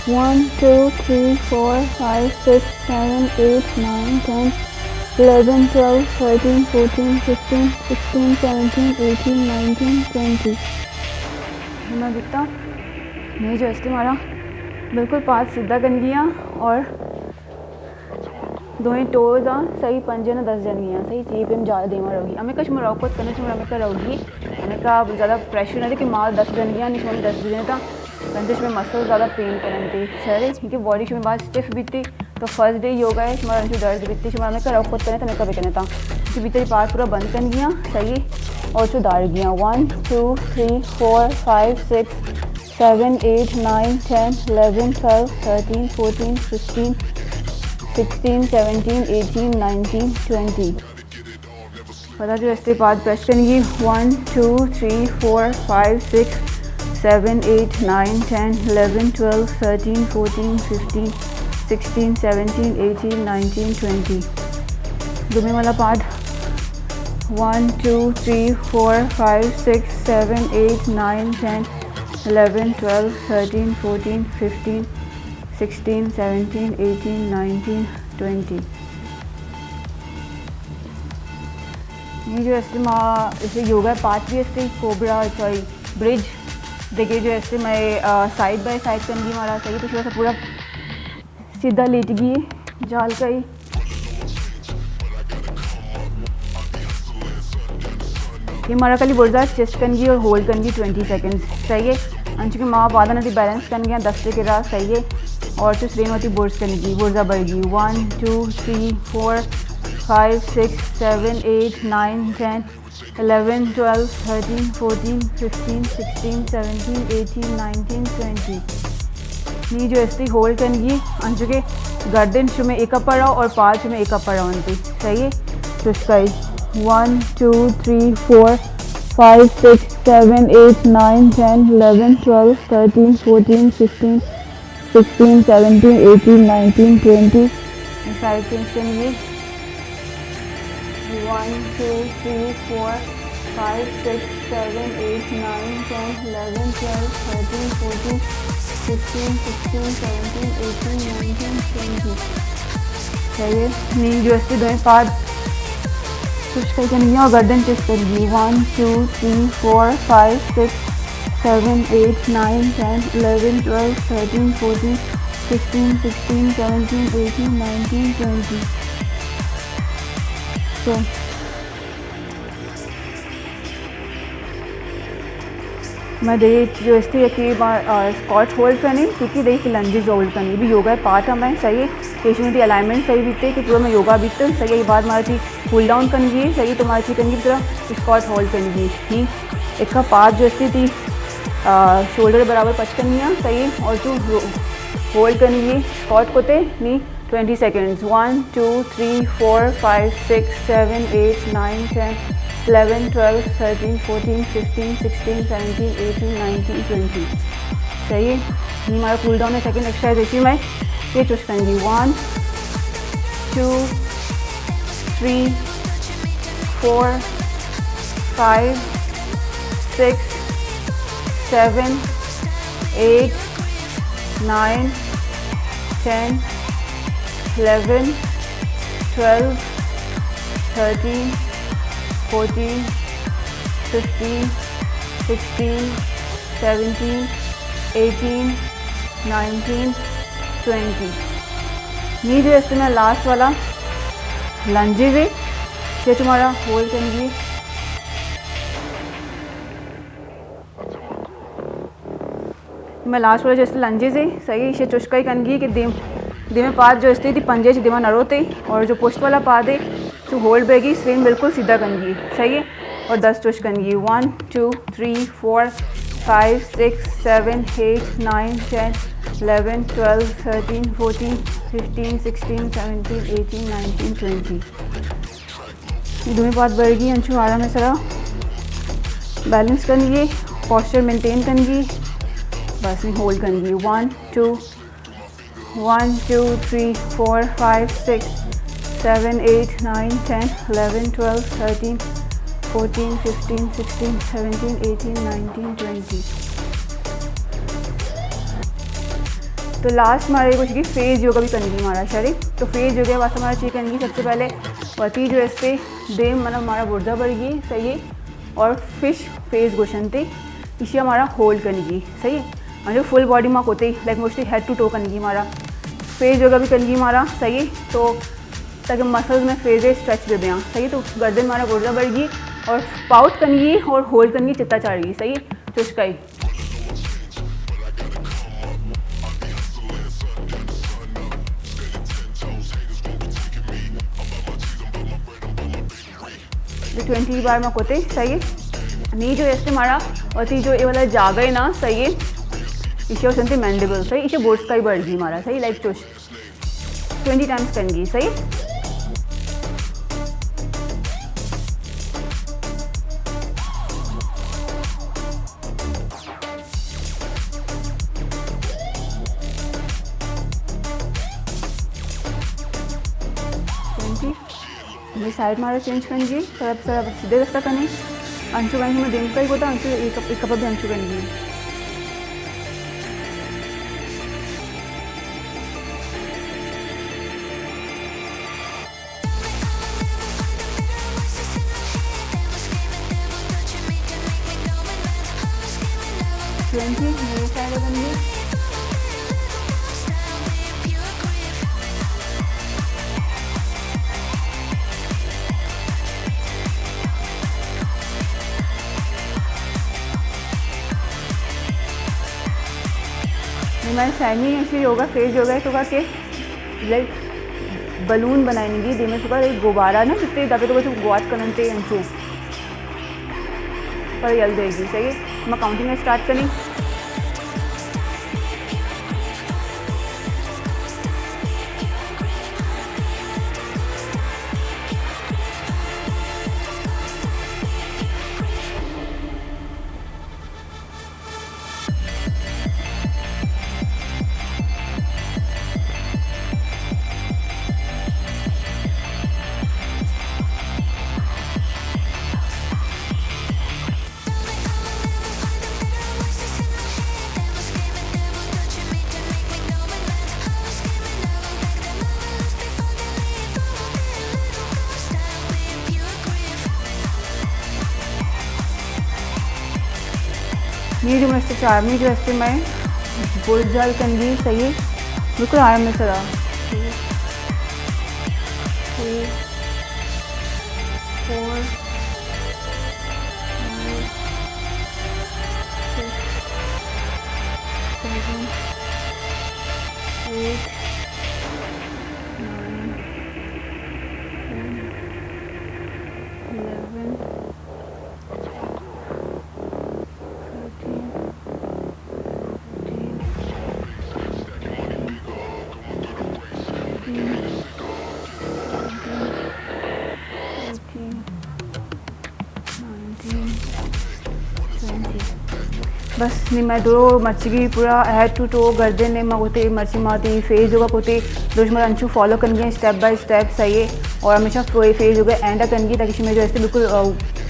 One, two, three, four, five, six, seven, eight, nine, ten, eleven, twelve, thirteen, fourteen, fifteen, sixteen, seventeen, eighteen, nineteen, twenty. ہمیں بیتا، یہ جو استے ہمارا بالکل پاد سیدھا کنگی ہاں اور دوئیں ٹوز آں، صحیح پنجے نا دست جنگی آں، صحیح چیپ ہم جال دیما رہوگی۔ ہمیں کش مراقبت کرنا چاہیے، ہمیں کا رہوگی، ہمیں کا زیادہ پریشر نہ دے کہ ما دست جنگی آں، نشانی دست جنے تا، بندش میں مسل زیادہ پین کرن تے، شرے، کیونکہ باڈی شمے باز اسٹف بیتے، تو فرسٹ ڈے یوگا ہے، شمارا انچو درد بیتے، شمارا ہمیں کا رکوت کرنے تا، ہمیں کا بکنے تا، کہ بیتے پار پورا بند کن گیا، صحیح، اور چو دار گیا، one, two, three, four, five, six, seven, eight, nine, ten, eleven, twelve, thirteen, fourteen, fifteen, sixteen, seventeen, eighteen, nineteen, twenty. پدا جو استے پاد پریس کنگی، one, two, three, four, five, six, seven, eight, nine, ten, eleven, twelve, thirteen, fourteen, fifteen, sixteen, seventeen, eighteen, nineteen, twenty. دومی والا پاد۔ One, two, three, four, five, six, seven, eight, nine, ten, eleven, twelve, thirteen, fourteen, fifteen, sixteen, seventeen, eighteen, nineteen, twenty. یہ جو استے ما اسے یوگا پاتھ بھی استے کوبرا، سوری، برج، دیکھے جو استے میں سائیڈ بائی سائیڈ کنگی مارا، صحیح ہے، تو تھوڑا سا پورا سیدھا لیٹ گی جال کا ہی۔ یہ مارا کلی برزا چیسٹ کنگی اور ہولڈ کنگی ٹوئنٹی سیکنڈز، صحیح ہے۔ انچو کہ ما پادا نتی بیلنس کنگی دستے کے راہ، صحیح ہے۔ اور تو سرین ہوتی برز کنگی، برزا بڑھ گی۔ One, two, three, four, five, six, seven, eight, nine, ten, eleven, twelve, thirteen, fourteen, fifteen, sixteen, seventeen, eighteen, nineteen, twenty. نی جو استی ہولڈ کنگی، انچو کہ گردن شمے ایک اپر رہو اور پاد شمے ایک اپر رہو انتی، صحیح ہے۔ تو اس کا one, two, three, four, five, six, seven, eight, nine, ten, eleven, twelve, thirteen, fourteen, fifteen, sixteen, seventeen, eighteen, nineteen, twenty. Side change کریں گے۔ One, two, three, four, five, six, seven, eight, nine, ten, eleven, twelve, thirteen, fourteen, fifteen, sixteen, seventeen, eighteen, nineteen, twenty. چاہیے نی جو استی دوئیں پاد سوچ کر کے نہیں، اور گردن چیسٹ کر گی۔ One, two, three, four, five, six, seven, eight, nine, ten, eleven, twelve, thirteen, fourteen, fifteen, sixteen, seventeen, eighteen, nineteen, twenty. تو میں دے جو استی کہ اسکواٹ ہولڈ کرنی، کیونکہ دے کی لنجز ہولڈ کرنی بھی یوگا پارٹ ہمیں، صحیح ہے۔ پیشنٹ کی الائنمنٹ صحیح بیتے کہ پورا میں یوگا بیتے، صحیح ہے۔ یہ بعد ہمارا چی کول ڈاؤن کرنی ہے، صحیح ہے۔ تو ہمارا چی کرنی ہے، پورا اسکواٹ ہولڈ کرنی ہے۔ ایک کا پاد جو استی تھی، آ، شولڈر برابر پچ کرنی ہے، صحیح ہے۔ اور جو ہولڈ کرنی ہے اسکواٹ کو تے نہیں، twenty seconds. One, two, three, four, five, six, seven, eight, nine, ten, eleven, twelve, thirteen, fourteen, fifteen, sixteen, seventeen, eighteen, nineteen, twenty. صحیح ہے۔ یہ ہمارا کول ڈاؤن ہے۔ سیکنڈ ایکسرسائز اسی میں یہ چوز کریں گے۔ One, two, three, four, five, six, seven, eight, nine, ten, eleven, twelve, thirteen, fourteen, fifteen, sixteen, seventeen, eighteen, nineteen, twenty. یہ جو استے میں لاسٹ والا لنجز ہے، یہ تمہارا ہولڈ کریں گے۔ میں لاسٹ والا جو استے لنجز ہے، صحیح ہے، اسے چوز کئی کنگی کہ دیم، دیم پاد جو استے تھی پنجے چی دیما نہ روتے، اور جو پشت والا پاد ہے، تو ہولڈ بیگی، سرین بالکل سیدھا کنگی، صحیح ہے۔ اور دس چوز کنگی، one, two, three, four, five, six, seven, eight, nine, ten, eleven, twelve, thirteen, fourteen, fifteen, sixteen, seventeen, eighteen, nineteen, twenty. یہ دوئیں پاد بڑھ گی، انچو آرام سرا بیلنس کرنی ہے، پوسچر مینٹین کرنی ہے، بس نہیں ہولڈ کرنی ہے۔ One, two, one, two, three, four, five, six, seven, eight, nine, ten, eleven, twelve, thirteen, fourteen, fifteen, sixteen, seventeen, eighteen, nineteen, twenty. تو لاسٹ ہمارے کچھ کی فیس یوگا بھی کرنی تھی ہمارا شریر۔ تو فیس یوگا واسطے ہمارا چیز کرنی تھی سب سے پہلے وتی جو استے دیم مطلب ہمارا برزا بڑھ گئی، صحیح ہے، اور فش فیس گوشن تھے، اسی ہمارا ہولڈ کرنی تھی، صحیح ہے۔ اور جو فل باڈی ماں کوتے like mostly head to toe کرنی تھی ہمارا، فیس یوگا بھی کرنی تھی ہمارا، صحیح ہے۔ تو تاکہ مسلز میں فیس اسٹریچ بھی بیاں، صحیح ہے۔ تو گردن ہمارا برزا بڑھ گئی اور پاؤٹ کرنی تھی اور ہولڈ کرنی تھی چتا چاڑ گئی، صحیح ہے۔ تو اس کا ہی ٹوئنٹی بار میں کوتے، صحیح ہے۔ نی جو استے ہمارا اور تی جو یہ والا جاگا ہے نا، صحیح ہے، اسے سنتے مینڈیبل، صحیح، اسے بورڈز کا ہی بڑھ گئی ہمارا، صحیح، لائک چوش ٹوئنٹی ٹائمز کرنگی، صحیح۔ ٹوئنٹی۔ سائیڈ مارا چینج کنگی، سر سر سیدھے دستا کنی، انچو کنگی میں دیم کئی گوتا، انچو ایک کپ، ایک کپ بھی انچو کنگی۔ ٹوینٹی میرے سائیڈ بن گئی۔ ہمارے سیمی ایسے یوگا، فیس یوگا ہے تو کا کہ لائک بلون بنائیں گی، دیمے تو کا لائک غبارہ نا جتنے دبے تو بس گوات کنن تے انچو۔ پر یل دے گی، صحیح ہے۔ میں کاؤنٹنگ اسٹارٹ کریں۔ میڈیم استے چار، میڈیم استے میں بول جال کنگی، صحیح ہے۔ بالکل آرام میں سرا۔ Three, four, five, six, seven, eight, nine, ten, eleven, thirteen, fourteen, fifteen, sixteen, seventeen, eighteen, nineteen, twenty. بس نی میں درو مرچگی پورا ہیڈ ٹو ٹو گردن نے ما گوتے، مرچی ما تی فیس یوگا گوتے، درو شما انچو فالو کنگی ہیں اسٹیپ بائی اسٹیپ، صحیح ہے۔ اور ہمیشہ فے-، فیس یوگا اینڈ کنگی تاکہ شما جو ہے بالکل، آ،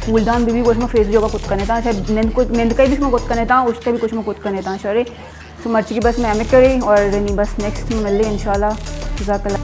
کول ڈاؤن بھی، بھی کچھ ما فیس یوگا کت کنے تا، اچھا نند کو، نند کا بھی شما کت کنے تا، اس کا بھی کچھ ما کت کنے تا، شرے۔ تو مرچی کی بس میں ہمیں کرے اور نی بس نیکسٹ میں ملے انشاءاللہ۔ جزاک اللہ۔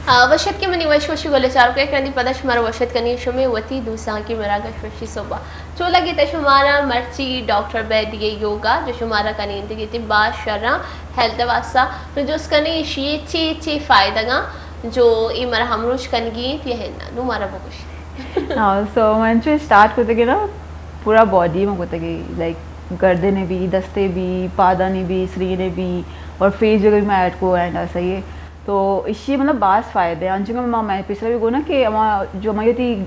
آ، وش اتکے منی وش وشی گل چاروکاں، یک رندی پدا شمارا وش اتکنی شمے وتی دوستانکی مراگش وشی صبح۔ چو لگیت شمارا مرچی ڈاکٹر بیدی یوگا جو شمارا کنین دیگیتی باز شراں ہیلتھ واسطہ۔ نو جست کنی ایشی چی چی فائدگاں جو ای مارا ہمروچ کنگی انت یا ہنا؟ نو مارا بگوش۔ ہاں، سو من چو اسٹارٹ کتگی نا، پورا باڈی ما کتگی، لائک گردنے بھی، دستے بھی، پادانی بھی، سرینے بھی، اور فیس جو بھی میں ایڈ کو اینڈ آ، صحیح ہے۔ تو ایشی مطلب باز فائدے ہیں۔ انچو کہ ما، میں پیسرا بھی گونا کہ ہما جو ہماری ہوتی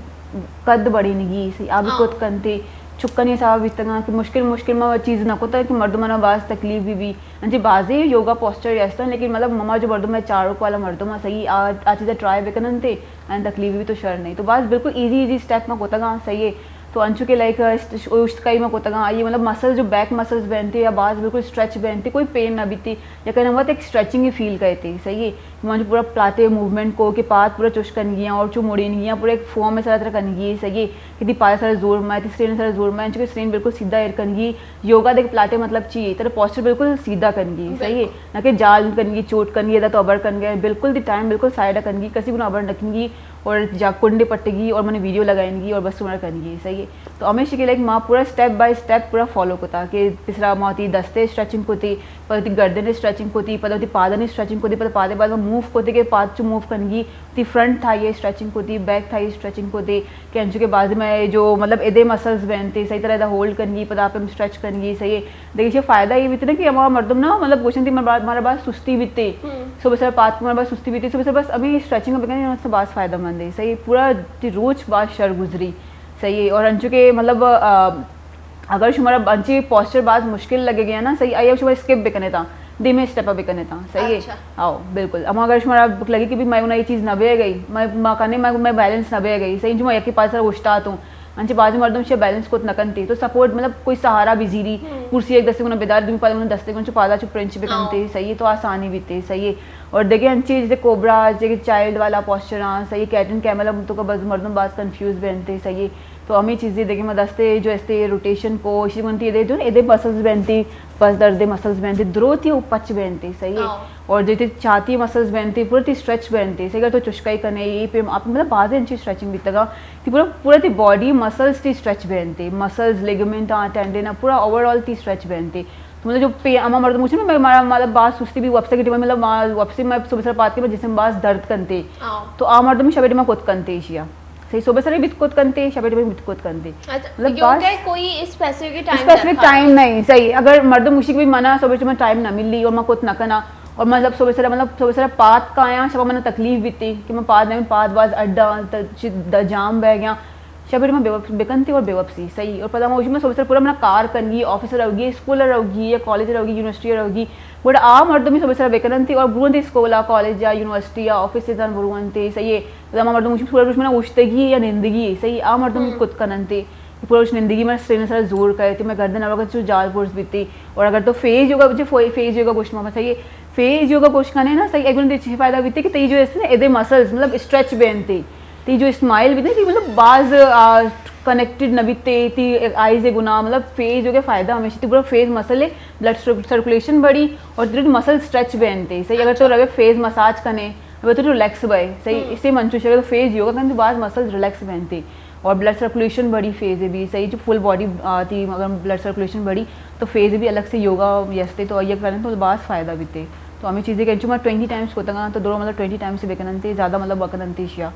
قد بڑینگی، صحیح، آ بھی ہاں۔ کت کنتے، چکانی حساب بیتگاں کہ مشکل، مشکل ما چیز نہ کتا کہ مردم نا باز تکلیف بھی بھی۔ انچی بازی یوگا پوسچر ہستن، لیکن مطلب ہما جو مردم ہے، چاروک والا مردم ہے، صحیح، آ، آ چیزا ٹرائی بکنن تے، ان تکلیف بھی تو شر نہیں۔ تو بس بالکل ایزی، ایزی اسٹیپ ما کتگاں، صحیح ہے۔ تو انچو کہ لائک، اشت-، اشتکائی ما کتگاں، آئی مطلب مسل جو بیک مسلز بنتے یا باز بالکل اسٹریچ بنتے، کوئی پین نہ بیتی، یا کہیں وقت ایک اسٹریچنگ ہی فیل کرتے، صحیح ہے۔ من جو پورا پلاتے موومنٹ کو کہ پاد پورا چوش کنگیاں اور چو مڑینگیاں، پورا ایک فارم میں سارا طرح کنگی، صحیح ہے۔ کہ دی پاد سارا زور میں، تی سرین سارا زور میں، انچو کہ سرین بالکل سیدھا ایر کنگی، یوگا دیکھ پلاٹے مطلب چی ہے، تیرا پوسچر بالکل سیدھا کنگی، صحیح ہے؟ بالکل۔ نہ کہ جال کنگی، چوٹ کنگی، ادا تو ابر کنگی، بالکل دی ٹائم بالکل سائیڈ کنگی، کسی کو نہ ابر نکنگی اور جا کنڈے پٹگی اور منی ویڈیو لگائنگی اور بس تمہارا کنگی، صحیح ہے؟ تو ہمیشہ کہ لائک ما پورا اسٹیپ بائی اسٹیپ پورا فالو کتا کہ تیسرا ما تی دستے اسٹریچنگ کتی، پدا تی گردن اسٹریچنگ کتی، پدا تی پادانی اسٹریچنگ کتی، پدا پادے بعد ما موو کتی کہ پاد چو موو کنگی، تی فرنٹ تھائی اسٹریچنگ کتی، بیک تھائی اسٹریچنگ کتی، کہ انچو کہ بعضی میں جو مطلب ادے مسلز بنتے، صحیح طرح ادا ہولڈ کنگی، پدا آپ ہم اسٹریچ کنگی، صحیح ہے۔ دیکھیے فائدہ یہ بیتے نا کہ ہمارا مردم نا مطلب گوشن تی مارا با-، مارا باز سستی بیتے۔ ہم۔ صبح سر پات مارا باز سستی بیتے، صبح سر بس ہمیں اسٹریچنگ بکنے، اس سے باز فائدہ مند ہے، صحیح ہے۔ پورا تی روچ باز شر گزری، صحیح ہے۔ اور انچو کہ مطلب، آ، اگر شمارا انچی پوسچر باز مشکل لگے گیا نا، صحیح، آئی شمارا اسکپ بکنے تا۔ دیمے اسٹیپ ءَ بکن اتاں، صحیح ہے؟ اچھا۔ آؤ، بالکل۔ اما اگر شمارا لگے کہ بھی میں انہاں یہ چیز نہ بے گئی، میں ما کنے میں، میں بیلنس نہ بے گئی، صحیح، جو میں یکی پاس سرا اوشتاتوں، انچہ بعضی مردم شے بیلنس کت نہ کنتے، تو سپورٹ، مطلب، کوئی سہارا بھی زیری، کرسی ایک دستے گنا بدار، دومی پادا گنا دستے گنا چو پادا چو پرنچ بکن تے، صحیح ہے، تو آسانی بیتے، صحیح ہے۔ اور دیکھے انچی جیسے کوبرا، جیسے چائلڈ والا پوسچر آں، صحیح ہے، کیٹ اینڈ کیمل، اب تو کا بس مردم باز کنفیوز بنتے، صحیح ہے۔ تو ہمیں چیزیں دیکھے ما دستے جو استے روٹیشن کو، اسی گنتی دے جو ادے مسلز بنتی، پس درد مسلز بنتی، دروتی او پچ بنتی، صحیح ہے۔ اور جیتے چھاتی مسلز بنتی، پورا تی اسٹریچ بنتی، صحیح، اگر تو چشکائی کنے، یہ پہ آپ، مطلب، بازیں انچی اسٹریچنگ بیتگا، تی پورا، پورا تی باڈی مسلز تی اسٹریچ بنتے، مسلز، لیگمنٹ، آ، ٹینڈن، پورا اوور آل تی اسٹریچ بنتے۔ تو مطلب جو پہ اما مردم مجھے میں، مارا، مطلب، باز سستی بھی وپسا کی ٹائم، مطلب، ما وپسی میں صبح سر پات کے میں جسم باز درد کنتے۔ تو آ مردم شبے ٹائم کت کنتے ایشیا۔ صحیح، صبح سر بھی کت کنتے، شبے ٹائم بھی کت کنتے۔ اچھا، مطلب، یوگا باز کوئی اسپیسیفک ٹائم اسپیسیفک ٹائم نہیں، صحیح۔ اگر مردم مشی بھی منا صبح ٹائم نہ ملی اور ما کت نہ کنا، اور مطلب صبح سر، مطلب، صبح سر پات کا آیا، شبا منا تکلیف بیتی کہ میں پاد نہیں، پاد باز اڈا، ت-، چی-، د-، جام بہ گیا۔ شبے ٹائم بے وپ-، بکنتی اور بے وپسی، صحیح۔ اور پدا ما وشی میں صبح سر پورا منا کار کنگی، آفس رہوگی، اسکول رہوگی یا کالج رہوگی، یونیورسٹی رہوگی، گڑا آ مردمی صبح سر بکننتی اور برونتی اسکول، کالج یا یونیورسٹی یا آفس زن برونتی، صحیح ہے۔ پدا ما مردم وشی پورا روش منا اوشتگی یا نندگی، صحیح، آ مردم کت کننتی۔ پورا روش نندگی میں اسٹرین سر زور کرے تے میں گردن اوگا چو جال پرس بیتی۔ اور اگر تو فیز یوگا، جو فو-، فیز یوگا گوشت ما، صحیح ہے، فیز یوگا گوشت کنے نا، صحیح، ایگن دے چی فائدہ بیتے کہ تی جو استے نا، ادے مسلز، مطلب، اسٹریچ بینتے۔ تی جو اسمائل بیتے، تی مطلب باز، آ، کنیکٹڈ نہ بیتے، تی آئیز گنا، مطلب، فیز یوگا فائدہ ہمیشہ تی پورا فیز مسل ہے، بلڈ سر-، سرکولیشن بڑی اور تی مسل اسٹریچ بینتے۔ صحیح، اگر تو روے فیز مساج کنے، اب تو ریلیکس بئے، صحیح، اسے منچو شکل فیز یوگا کنے تو باز مسل ریلیکس بینتے۔ اور بلڈ سرکولیشن بڑی فیز بھی، صحیح، جو فل باڈی آتی، اگر بلڈ سرکولیشن بڑی تو فیز بھی الگ سے یوگا یستے تو یہ کریں تو باز فائدہ بیتے۔ تو ہمیں چیزیں کہ انچو ما ٹوئنٹی ٹائمز کوتگا تو درو مطلب ٹوئنٹی ٹائمز سے بکننتے، زیادہ مطلب وقت انتے اشیا۔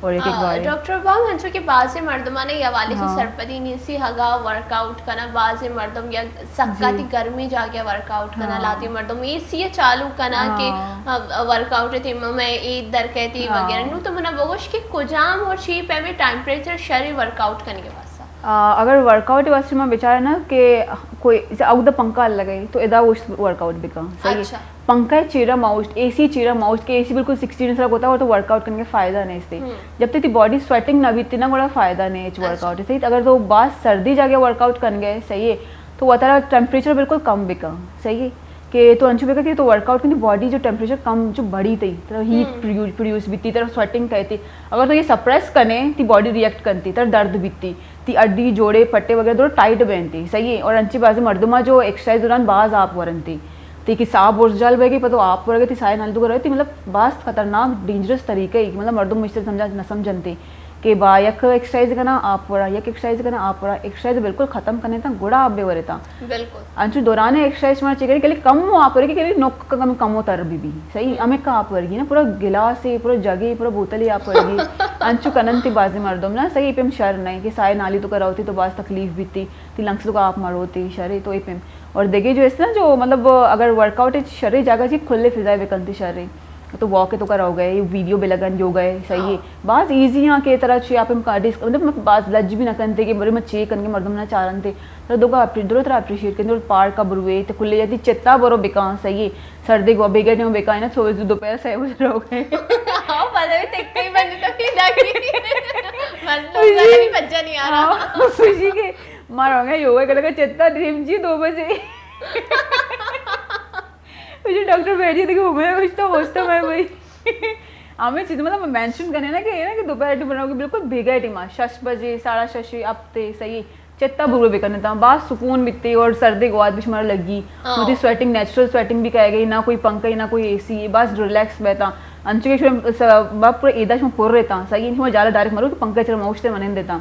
اور ایک ایک آ، بار ڈاکٹر بام، انچو کہ بازیں مردمانے یہ حوالے سے ہاں۔ سرپدی نیسی ہگا ورک آؤٹ کنا، بازیں مردم یا سکا جی۔ تی گرمی جاگہ ورک آؤٹ کنا، ہاں۔ لاتی مردم اے سی چالو کنا ہاں۔ کہ، آ، ورک آؤٹ تے میں عید در کہتی ہاں۔ وغیرہ۔ نو تو منا بگوش کہ کجام اور شی پہ میں ٹیمپریچر شری ورک آؤٹ کنی کے واسطہ؟ آ، اگر ورک آؤٹ واسطے میں بچارے نا کہ کوئی جیسے اودا پنکھا لگے تو ادا وہ ورک آؤٹ بکا، صحیح ہے؟ اچھا۔ پنکھا چیرا ماؤسٹ، اے سی چیرا ماؤسٹ، کہ اے سی بالکل سکسٹی ڈگری سرا کوتا اور تو ورک آؤٹ کرنے کے فائدہ نہیں استے۔ ہوں۔ جب تک تی باڈی سویٹنگ نہ بیتی نا، گڑا فائدہ نہیں ہے ورک اچھا۔ آؤٹ، صحیح؟ اگر تو باز سردی جاگے ورک آؤٹ کرنے گئے، صحیح ہے، تو وہ ترا ٹیمپریچر بالکل کم بکا، صحیح ہے؟ کہ تو انچو بکا کہ تو ورک آؤٹ کرنے باڈی جو ٹیمپریچر کم جو بڑی تھی، ترا ہیٹ ہوں۔ پروڈیو-، پروڈیوس بیتی، ترا سویٹنگ کہتی۔ اگر تو یہ سپریس کنے، تی باڈی ریئیکٹ کرتی، ترا درد بیتی۔ تی اڈی، جوڑے، پٹے وغیرہ درو ٹائٹ بینتی، صحیح ہے۔ اور انچی بازی مردمہ جو ایکسرسائز دوران باز آپ ورنتی، تی کہ ساہ برز جال بہ گئی، پتو آپ ورگے، تی ساہ نال دو رہتی، مطلب باز خطرناک، ڈینجرس طریقہ ہے کہ مطلب مردم مشتر سمجھا، نہ سمجھنتے کہ با یک ایکسرسائز کنا آپ ورا، یک ایکسرسائز کنا آپ ورا، ایکسرسائز بالکل ختم کنے تا گڑا آپ بے ورے تا۔ بالکل۔ انچو دوران ایکسرسائز شما چیک کرے کہ کم آپ ورگے، کہ نک کم، کم تر بی بی، صحیح؟ ہمیں کا آپ ورگی نا، پورا گلاس ہے، پورا جگ ہے، پورا بوتل ہے آپ ورگی۔ انچو کنن تی بازی مردم نا، صحیح، پیم شر نہیں کہ سائے نالی تو کرا ہوتی تو باز تکلیف بیتی، تی لنگس تو کا آپ مروتی، شر ہے تو اے پیم۔ اور دیگه جو اس نا جو مطلب اگر ورک آؤٹ شر ہے جگہ جی کھلے فضائے بکنتی شر ہے۔ تو واک تو کرا ہو گئے، ویڈیو بھی لگن جو گئے، صحیح ہے۔ باز ایزی ہاں کہ طرح چی آپ ہم کا ڈس-، مطلب باز لج بھی نہ کنتے کہ بڑے میں چیک کن کے مردم نہ چارنتے۔ ترا دوگا اپری-، درو ترا اپریشیٹ کریں، درو پارک ءَ بروے، تو کلے جاتی چتا برو بکاں، صحیح ہے۔ سردی گوا بیگا ٹیم بکاں نا، سوے دو دوپہر سہ بجے ہو گئے۔ ہاں، پتہ بھی تک کئی بجے تک ہی جاگی۔ مطلب، خوشی۔ زیادہ بھی بچہ نہیں آ رہا۔ ہاں، خوشی کے مارو گے، یوگا کرے گا، چتا ڈریم جی دو بجے۔ مجھے ڈاکٹر بیٹھی تھی کہ وہ میں کچھ تو ہوستا میں وہی۔ ہمیں چیز مطلب مینشن کرنے نا کہ یہ نا کہ دوپہر ٹائم بناؤ کہ بالکل بیگا ٹائم آ، شش بجے، ساڑھا شش، اب تے صحیح۔ چتا برو بکنے تا، باز سکون بیتے اور سردی گوات بھی شمارا لگی۔ ہاں۔ مجھے سویٹنگ، نیچرل سویٹنگ بھی کہے گئی، نہ کوئی پنکھا، نہ کوئی اے سی، باز ریلیکس بیتا۔ انچو کہ شما س-، با پورا ایدا شما پر رہتا، صحیح، شما جالا ڈائریکٹ مرو کہ پنکھا چلا موشتے منن دیتا۔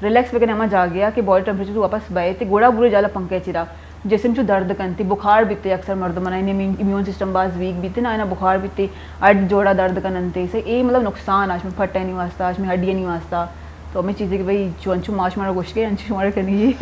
ریلیکس بکنے ہما جاگہ آ کہ باڈی ٹیمپریچر تو واپس بئے تے گڑا برو جالا پنکھا چرا۔ جسم چو درد کنتی، بخار بیتے اکثر مردمانا، یعنی امیون، امیون سسٹم باز ویک بیتے نا، اینا بخار بیتے، ہڈ جوڑا درد کننتے، صحیح، اے مطلب نقصان آ شما پھٹانی واسطہ، شما ہڈیانی واسطہ۔ تو ہمیں چیزیں کہ بھئی چو انچو ما شمارا گوشگے انچو شمارا کنگی۔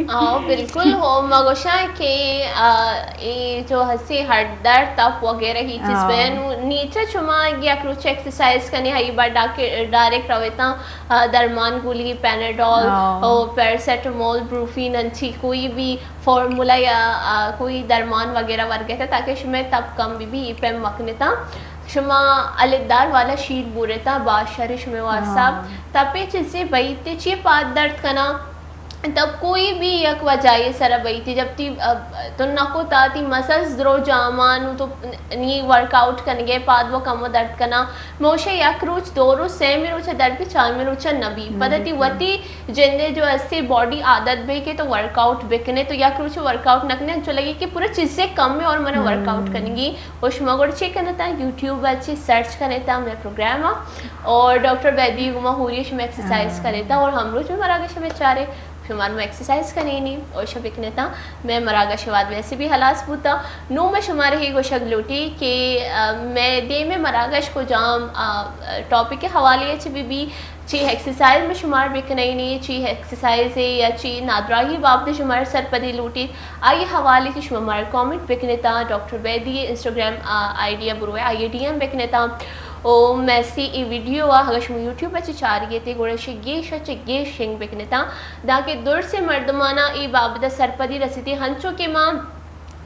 ہاں، بالکل ہو، ما گوشاں کہ، آ، اے جو ہستی ہڈ درد، تپ وغیرہ ہی چیز ہاں۔ بین نو نیچر شما یک روچ ایکسرسائز کنے، ہئی با ڈاکٹر ڈائریکٹ رویتاں، آ، درمان گولی، پیناڈول، ہاں۔ او پیراسیٹامول، بروفین، انچی کوئی بھی فارمولا یا، آ، کوئی درمان وغیرہ ورگے تھا تاکہ شمے تپ کم بھی بھی، ای پیم مکنتا۔ شما الدار والا شیر بورتا، باز شر شمے واسطہ۔ ہاں۔ تپے چیزے بئیتے چی پاد درد کنا، تب کوئی بھی یک وجہ سر بئیتے، جب تی، اب، تو نکو تا تی مسلز درو جامان تو نی ورک آؤٹ کنگے پاد وہ کمو درد کنا۔ موشے یک روچ، دو روچ، سیمی روچ درد بھی، چارمی روچ نبی۔ پدا تی وتی جندے جو استی باڈی عادت بے کہ تو ورک آؤٹ بکنے، تو یک روچ ورک آؤٹ نکنے، انچو لگی کہ پورا چیزے کم ہے اور منا ورک آؤٹ کنگی۔ اور شما گوڑ چی کنتا، یوٹیوب اچھی سرچ کنتا میں پروگرام آ، اور ڈاکٹر بیدی گما ہوری شما ایکسرسائز کنتا، اور ہم روچ میں مراگش میں چارے شمار میں ایکسرسائز کنینی اور شب کنتا۔ میں مراگش واد ویسے بھی ہلاس بوتا۔ نو میں شمار ہی گوشگ لوٹی کہ، آ، میں دے میں مراگش کو جام، آ، ٹاپک کے حوالے چ بھی بھی چی ایکسرسائز میں شمار بکنینی، چی ایکسرسائز یا چی نادراہی بابت شمار سرپدی لوٹی، آئی حوالے چ شما مار کامنٹ بکنتا، ڈاکٹر بیدی انسٹاگرام، آ، آئی ڈی بروے، آئی ڈی ایم بکنتا۔ او میسی ای ویڈیو آ، اگر شما یوٹیوب چ چار گیتے گوڑا شی گیش چ گیش شنگ بکنتا، داکہ درس مردمانا ای بابت سرپدی رسیتے، ہنچو کہ ما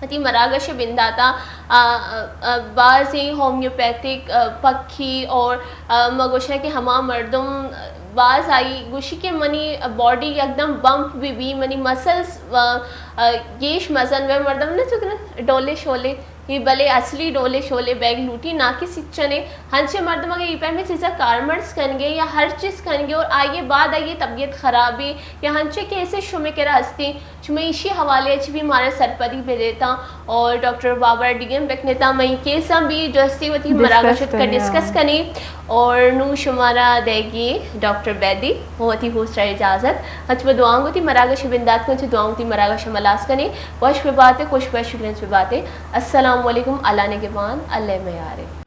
وتی مراگش بنداتا، آ، آ، آ، بازیں ہومیوپیتھک، آ، پکھی اور، آ، ما گوشاں کہ ہما مردم، آ، باز آئی گوشی کہ منی باڈی یکدم بمپ بی بی، منی مسلز، آ، آ، گیش مزن بے، مردم نہ چکنا ڈولے شولے، یہ بلے اصلی ڈولے شولے بیگ لوٹی، نہ کہ سچنے۔ ہنچے مردم اگر یہ پیمیں چیزا کارمرز کنگے یا ہر چیز کنگے اور آئیے بعد آئیے طبیعت خرابی یا ہنچے کیسے شمے کرا ہستی، شما ایشی حوالے چ بھی مارا سرپدی بدیتا اور ڈاکٹر بابر ڈی ایم بکنتا، مئی کیساں بھی جستی وتی مراگشت کا ڈسکس کنی۔ اور نو شمارا دیگی ڈاکٹر بیدی، وتی ہوسٹ اجازت۔ اچ میں دعاؤں گو تی مراگش بندات کن، چھ دعاؤں تی مراگش ملاس کنی۔ وش بباتے، خوش بات، شکرین بباتے۔ السلام علیکم، اللہ نگہبان، اللہ میارے۔